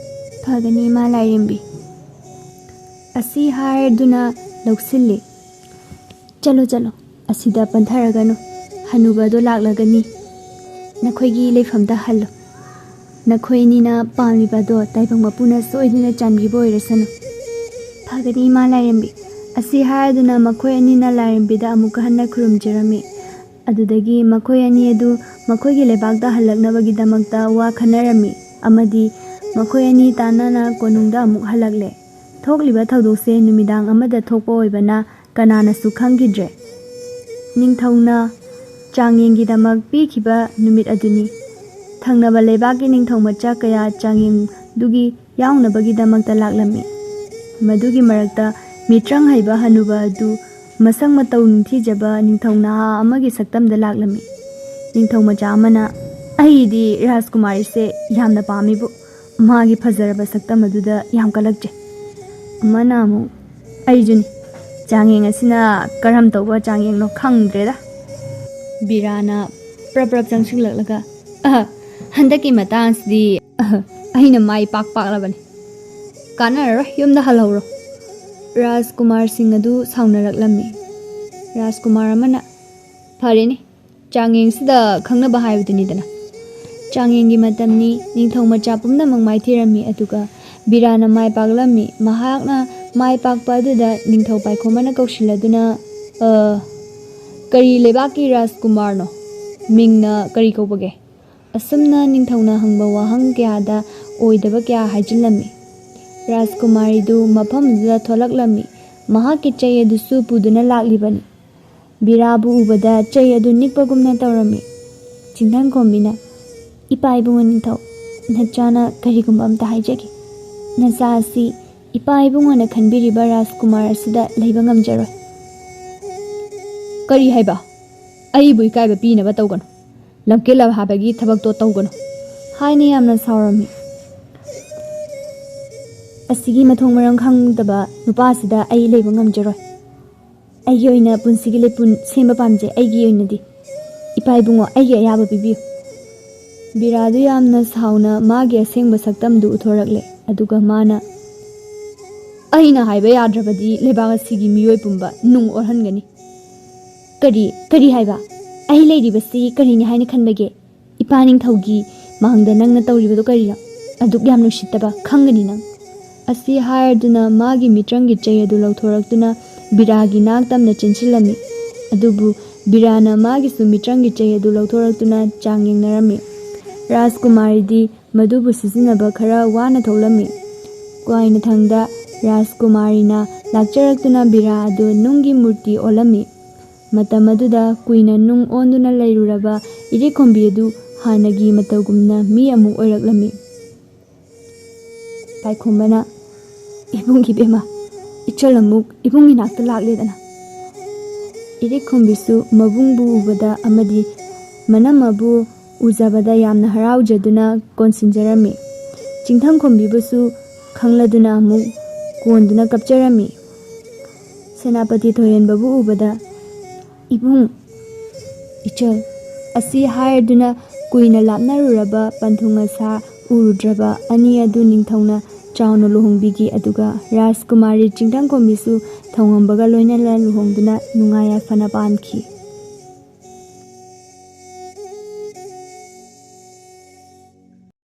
"ꯐꯒꯅꯤ, ꯏꯃꯥ ꯂꯥꯏꯔꯦꯝꯕꯤ꯫" ꯑꯁꯤ ꯍꯥꯏꯔꯗꯨꯅ ꯂꯧꯁꯤꯜꯂꯤ꯫ "ꯆꯠꯂꯣ, ꯆꯠꯂꯣ, ꯑꯁꯤꯗ ꯄꯟꯊꯔꯒꯅꯨ꯫ ꯍꯅꯨꯕꯗꯣ ꯂꯥꯛꯂꯒꯅꯤ꯫ ꯅꯈꯣꯏꯒꯤ ꯂꯩꯐꯝꯗ ꯍꯜꯂꯣ꯫ ꯅꯈꯣꯏ ꯑꯅꯤꯅ ꯄꯥꯝꯂꯤꯕꯗꯣ ꯇꯥꯏꯕꯪ ꯃꯄꯨꯅ ꯁꯣꯏꯗꯅ ꯆꯥꯟꯕꯤꯕ ꯑꯣꯏꯔꯁꯅꯨ꯫" "ꯐꯒꯅꯤ, ꯏꯃꯥ ꯂꯥꯏꯔꯦꯝꯕꯤ꯫" ꯑꯁꯤ ꯍꯥꯏꯔꯗꯨꯅ ꯃꯈꯣꯏ ꯑꯅꯤꯅ ꯂꯥꯏꯔꯦꯝꯕꯤꯗ ꯑꯃꯨꯛꯀ ꯍꯟꯅ ꯈꯨꯔꯨꯝꯖꯔꯝꯃꯤ꯫ ꯑꯗꯨꯗꯒꯤ ꯃꯈꯣꯏ ꯑꯅꯤ ꯑꯗꯨ ꯃꯈꯣꯏꯒꯤ ꯂꯩꯕꯥꯛꯇ ꯍꯜꯂꯛꯅꯕꯒꯤꯗꯃꯛꯇ ꯋꯥ ꯈꯟꯅꯔꯝꯃꯤ, ꯑꯃꯗꯤ ꯃꯈꯣꯏ ꯑꯅꯤ ꯇꯥꯟꯅꯅ ꯀꯣꯅꯨꯡꯗ ꯑꯃꯨꯛ ꯍꯜꯂꯛꯂꯦ꯫ ꯊꯣꯛꯂꯤꯕ ꯊꯧꯗꯣꯛꯁꯦ ꯅꯨꯃꯤꯗꯥꯡ ꯑꯃꯗ ꯊꯣꯛꯄ ꯑꯣꯏꯕꯅ ꯀꯅꯥꯅꯁꯨ ꯈꯪꯈꯤꯗ꯭ꯔꯦ꯫ ꯅꯤꯡꯊꯧꯅ ꯆꯥꯡꯌꯦꯡꯒꯤꯗꯃꯛ ꯄꯤꯈꯤꯕ ꯅꯨꯃꯤꯠ ꯑꯗꯨꯅꯤ꯫ ꯊꯪꯅꯕ ꯂꯩꯕꯥꯛꯀꯤ ꯅꯤꯡꯊꯧ ꯃꯆꯥ ꯀꯌꯥ ꯆꯥꯡꯌꯦꯡꯗꯨꯒꯤ ꯌꯥꯎꯅꯕꯒꯤꯗꯃꯛꯇ ꯂꯥꯛꯂꯝꯃꯤ꯫ ꯃꯗꯨꯒꯤ ꯃꯔꯛꯇ ꯃꯤꯇ꯭ꯔꯪ ꯍꯩꯕ ꯍꯅꯨꯕ ꯑꯗꯨ ꯃꯁꯛ ꯃꯇꯧ ꯅꯤꯡꯊꯤꯖꯕ ꯅꯤꯡꯊꯧ ꯅꯍꯥ ꯑꯃꯒꯤ ꯁꯛꯇꯝꯗ ꯂꯥꯛꯂꯝꯃꯤ꯫ ꯅꯤꯡꯊꯧ ꯃꯆꯥ ꯑꯃꯅ, "ꯑꯩꯗꯤ ꯔꯥꯖꯀꯨꯃꯥꯔꯤꯁꯦ ꯌꯥꯝꯅ ꯄꯥꯝꯃꯤꯕꯨ, ꯃꯥꯒꯤ ꯐꯖꯔꯕ ꯁꯛꯇꯝ ꯑꯗꯨꯗ ꯌꯥꯝ ꯀꯜꯂꯛꯆꯩ꯫" ꯑꯃꯅ ꯑꯃꯨꯛ, "ꯑꯩꯁꯨꯅꯤ, ꯆꯥꯡꯌꯦꯡ ꯑꯁꯤꯅ ꯀꯔꯝ ꯇꯧꯕ ꯆꯥꯡꯌꯦꯡꯅꯣ ꯈꯪꯗ꯭ꯔꯦꯗ꯫" ꯕꯤꯔꯥꯅ ꯄ꯭ꯔꯞ ꯄ꯭ꯔꯞ ꯆꯪꯁꯤꯜꯂꯛꯂꯒ, "ꯑꯍ, ꯍꯟꯗꯛꯀꯤ ꯃꯇꯥꯡꯁꯤꯗꯤ, ꯑꯍ, ꯑꯩꯅ ꯃꯥꯏ ꯄꯥꯛ ꯄꯥꯛꯂꯕꯅꯤ꯫ ꯀꯥꯟꯅꯔꯔꯣꯏ, ꯌꯨꯝꯗ ꯍꯜꯍꯧꯔꯣ꯫" ꯔꯥꯖꯀꯨꯃꯥꯔꯁꯤꯡ ꯑꯗꯨ ꯁꯥꯎꯅꯔꯛꯂꯝꯃꯤ꯫ ꯔꯥꯖꯀꯨꯃꯥꯔ ꯑꯃꯅ, "ꯐꯔꯦꯅꯦ, ꯆꯥꯡꯌꯦꯡꯁꯤꯗ ꯈꯪꯅꯕ ꯍꯥꯏꯕꯗꯨꯅꯤꯗꯅ꯫" ꯆꯥꯡꯌꯦꯡꯒꯤ ꯃꯇꯝꯅꯤ꯫ ꯅꯤꯡꯊꯧ ꯃꯆꯥ ꯄꯨꯝꯅꯃꯛ ꯃꯥꯏꯊꯤꯔꯝꯃꯤ, ꯑꯗꯨꯒ ꯕꯤꯔꯥꯅ ꯃꯥꯏ ꯄꯥꯛꯂꯝꯃꯤ꯫ ꯃꯍꯥꯛꯅ ꯃꯥꯏ ꯄꯥꯛꯄ ꯑꯗꯨꯗ ꯅꯤꯡꯊꯧ ꯄꯥꯏꯈꯣꯝꯕꯅ ꯀꯧꯁꯤꯜꯂꯗꯨꯅ, "ꯑ, ꯀꯔꯤ ꯂꯩꯕꯥꯛꯀꯤ ꯔꯥꯖꯀꯨꯃꯥꯔꯅꯣ? ꯃꯤꯡꯅ ꯀꯔꯤ ꯀꯧꯕꯒꯦ?" ꯑꯁꯨꯝꯅ ꯅꯤꯡꯊꯧꯅ ꯍꯪꯕ ꯋꯥꯍꯪ ꯀꯌꯥꯗ ꯑꯣꯏꯗꯕ ꯀꯌꯥ ꯍꯥꯏꯖꯤꯜꯂꯝꯃꯤ꯫ ꯔꯥꯖꯀꯨꯃꯥꯔꯤꯗꯨ ꯃꯐꯝꯗꯨꯗ ꯊꯣꯛꯂꯛꯂꯝꯃꯤ꯫ ꯃꯍꯥꯛꯀꯤ ꯆꯩ ꯑꯗꯨꯁꯨ ꯄꯨꯗꯨꯅ ꯂꯥꯛꯂꯤꯕꯅꯤ꯫ ꯕꯤꯔꯥꯕꯨ ꯎꯕꯗ ꯆꯩ ꯑꯗꯨ ꯅꯤꯛꯄꯒꯨꯝꯅ ꯇꯧꯔꯝꯃꯤ꯫ ꯆꯤꯡꯊꯪꯈꯣꯝꯕꯤꯅ, "ꯏꯄꯥ ꯏꯕꯨꯡꯉꯣ ꯅꯤꯡꯊꯧ, ꯅꯆꯥꯅ ꯀꯔꯤꯒꯨꯝꯕ ꯑꯝꯇ ꯍꯥꯏꯖꯒꯦ꯫ ꯅꯆꯥ ꯑꯁꯤ ꯏꯄꯥ ꯏꯕꯨꯡꯉꯣꯅ ꯈꯟꯕꯤꯔꯤꯕ ꯔꯥꯖꯀꯨꯃꯥꯔ ꯑꯁꯤꯗ ꯂꯩꯕ ꯉꯝꯖꯔꯣꯏ꯫" "ꯀꯔꯤ ꯍꯥꯏꯕ? ꯑꯩꯕꯨ ꯏꯀꯥꯏꯕ ꯄꯤꯅꯕ ꯇꯧꯒꯅꯨ꯫ ꯂꯝꯀꯦꯠ ꯂꯝꯍꯥꯕꯒꯤ ꯊꯕꯛꯇꯣ ꯇꯧꯒꯅꯨ" ꯍꯥꯏꯅ ꯌꯥꯝꯅ ꯁꯥꯎꯔꯝꯃꯤ꯫ "ꯑꯁꯤꯒꯤ ꯃꯊꯣꯡ ꯃꯔꯝ ꯈꯪꯗꯕ ꯅꯨꯄꯥꯁꯤꯗ ꯑꯩ ꯂꯩꯕ ꯉꯝꯖꯔꯣꯏ꯫ ꯑꯩꯒꯤ ꯑꯣꯏꯅ ꯄꯨꯟꯁꯤꯒꯤ ꯂꯩꯄꯨꯟ ꯁꯦꯝꯕ ꯄꯥꯝꯖꯩ꯫ ꯑꯩꯒꯤ ꯑꯣꯏꯅꯗꯤ, ꯏꯄꯥ ꯏꯕꯨꯡꯉꯣ, ꯑꯩꯒꯤ ꯑꯌꯥꯕ ꯄꯤꯕꯤꯌꯨ꯫" ꯕꯤꯔꯥꯗꯨ ꯌꯥꯝꯅ ꯁꯥꯎꯅ ꯃꯥꯒꯤ ꯑꯁꯦꯡꯕ ꯁꯛꯇꯝꯗꯨ ꯎꯠꯊꯣꯔꯛꯂꯦ꯫ ꯑꯗꯨꯒ ꯃꯥꯅ, "ꯑꯩꯅ ꯍꯥꯏꯕ ꯌꯥꯗ꯭ꯔꯕꯗꯤ ꯂꯩꯕꯥꯛ ꯑꯁꯤꯒꯤ ꯃꯤꯑꯣꯏ ꯄꯨꯝꯕ ꯅꯨꯡ ꯑꯣꯜꯍꯟꯒꯅꯤ꯫" "ꯀꯔꯤ, ꯀꯔꯤ ꯍꯥꯏꯕ? ꯑꯩ ꯂꯩꯔꯤꯕꯁꯤ ꯀꯔꯤꯅꯤ ꯍꯥꯏꯅ ꯈꯟꯕꯒꯦ? ꯏꯄꯥ ꯅꯤꯡꯊꯧꯒꯤ ꯃꯥꯡꯗ ꯅꯪꯅ ꯇꯧꯔꯤꯕꯗꯨ ꯀꯔꯤꯅꯣ? ꯑꯗꯨꯛ ꯌꯥꯝꯅ ꯎꯁꯤꯠꯇꯕ, ꯈꯪꯒꯅꯤ ꯅꯪ꯫" ꯑꯁꯤ ꯍꯥꯏꯔꯗꯨꯅ ꯃꯥꯒꯤ ꯃꯤꯇ꯭ꯔꯪꯒꯤ ꯆꯩ ꯑꯗꯨ ꯂꯧꯊꯣꯔꯛꯇꯨꯅ ꯕꯤꯔꯥꯒꯤ ꯅꯥꯛ ꯇꯝꯅ ꯆꯦꯟꯁꯤꯜꯂꯝꯃꯤ꯫ ꯑꯗꯨꯕꯨ ꯕꯤꯔꯥꯅ ꯃꯥꯒꯤꯁꯨ ꯃꯤꯇ꯭ꯔꯪꯒꯤ ꯆꯩ ꯑꯗꯨ ꯂꯧꯊꯣꯔꯛꯇꯨꯅ ꯆꯥꯡ ꯌꯦꯡꯅꯔꯝꯃꯤ꯫ ꯔꯥꯖꯀꯨꯃꯥꯔꯤꯗꯤ ꯃꯗꯨꯕꯨ ꯁꯤꯖꯤꯟꯅꯕ ꯈꯔ ꯋꯥꯅ ꯊꯣꯛꯂꯝꯃꯤ꯫ ꯀ꯭ꯋꯥꯏꯅꯊꯪꯗ ꯔꯥꯖꯀꯨꯃꯥꯔꯤꯅ ꯂꯥꯛꯆꯔꯛꯇꯨꯅ ꯕꯤꯔꯥ ꯑꯗꯨ ꯅꯨꯡꯒꯤ ꯃꯨꯔꯇꯤ ꯑꯣꯜꯂꯝꯃꯤ꯫ ꯃꯇꯝ ꯑꯗꯨꯗ ꯀꯨꯏꯅ ꯅꯨꯡ ꯑꯣꯟꯗꯨꯅ ꯂꯩꯔꯨꯔꯕ ꯏꯔꯤꯛꯈꯣꯝꯕꯤ ꯑꯗꯨ ꯍꯥꯟꯅꯒꯤ ꯃꯇꯧꯒꯨꯝꯅ ꯃꯤ ꯑꯃꯨꯛ ꯑꯣꯏꯔꯛꯂꯝꯃꯤ꯫ ꯄꯥꯏꯈꯣꯝꯕꯅ, "ꯏꯕꯨꯡ ꯏꯕꯦꯝꯃ, ꯏꯆꯜ ꯑꯃꯨꯛ ꯏꯕꯨꯡ ꯏꯅꯥꯛꯇ ꯂꯥꯛꯂꯦꯗꯅ꯫" ꯏꯔꯤꯛꯈꯣꯝꯕꯤꯁꯨ ꯃꯕꯨꯡꯕꯨ ꯎꯕꯗ ꯑꯃꯗꯤ ꯃꯅꯝꯃꯕꯨ ꯎꯖꯕꯗ ꯌꯥꯝꯅ ꯍꯔꯥꯎꯖꯗꯨꯅ ꯀꯣꯟꯁꯤꯟꯖꯔꯝꯃꯤ꯫ ꯆꯤꯡꯊꯪꯈꯣꯝꯕꯤꯕꯨꯁꯨ ꯈꯪꯂꯗꯨꯅ ꯑꯃꯨꯛ ꯀꯣꯟꯗꯨꯅ ꯀꯞꯆꯔꯝꯃꯤ꯫ ꯁꯦꯅꯥꯄꯇꯤ ꯊꯣꯏꯍꯦꯟꯕꯕꯨ ꯎꯕꯗ, "ꯏꯕꯨꯡ, ꯏꯆꯜ" ꯑꯁꯤ ꯍꯥꯏꯔꯗꯨꯅ ꯀꯨꯏꯅ ꯂꯥꯞꯅꯔꯨꯔꯕ ꯄꯟꯊꯨꯡ ꯑꯁꯥ ꯎꯔꯨꯗ꯭ꯔꯕ ꯑꯅꯤ ꯑꯗꯨ ꯅꯤꯡꯊꯧꯅ ꯆꯥꯎꯅ ꯂꯨꯍꯣꯡꯕꯤꯈꯤ꯫ ꯑꯗꯨꯒ ꯔꯥꯖꯀꯨꯃꯥꯔꯤ ꯆꯤꯡꯊꯪꯈꯣꯝꯕꯤꯁꯨ ꯊꯧꯉꯝꯕꯒ ꯂꯣꯏꯅꯅ ꯂꯨꯍꯣꯡꯗꯨꯅ ꯅꯨꯡꯉꯥꯏ ꯌꯥꯏꯐꯅ ꯄꯥꯟꯈꯤ꯫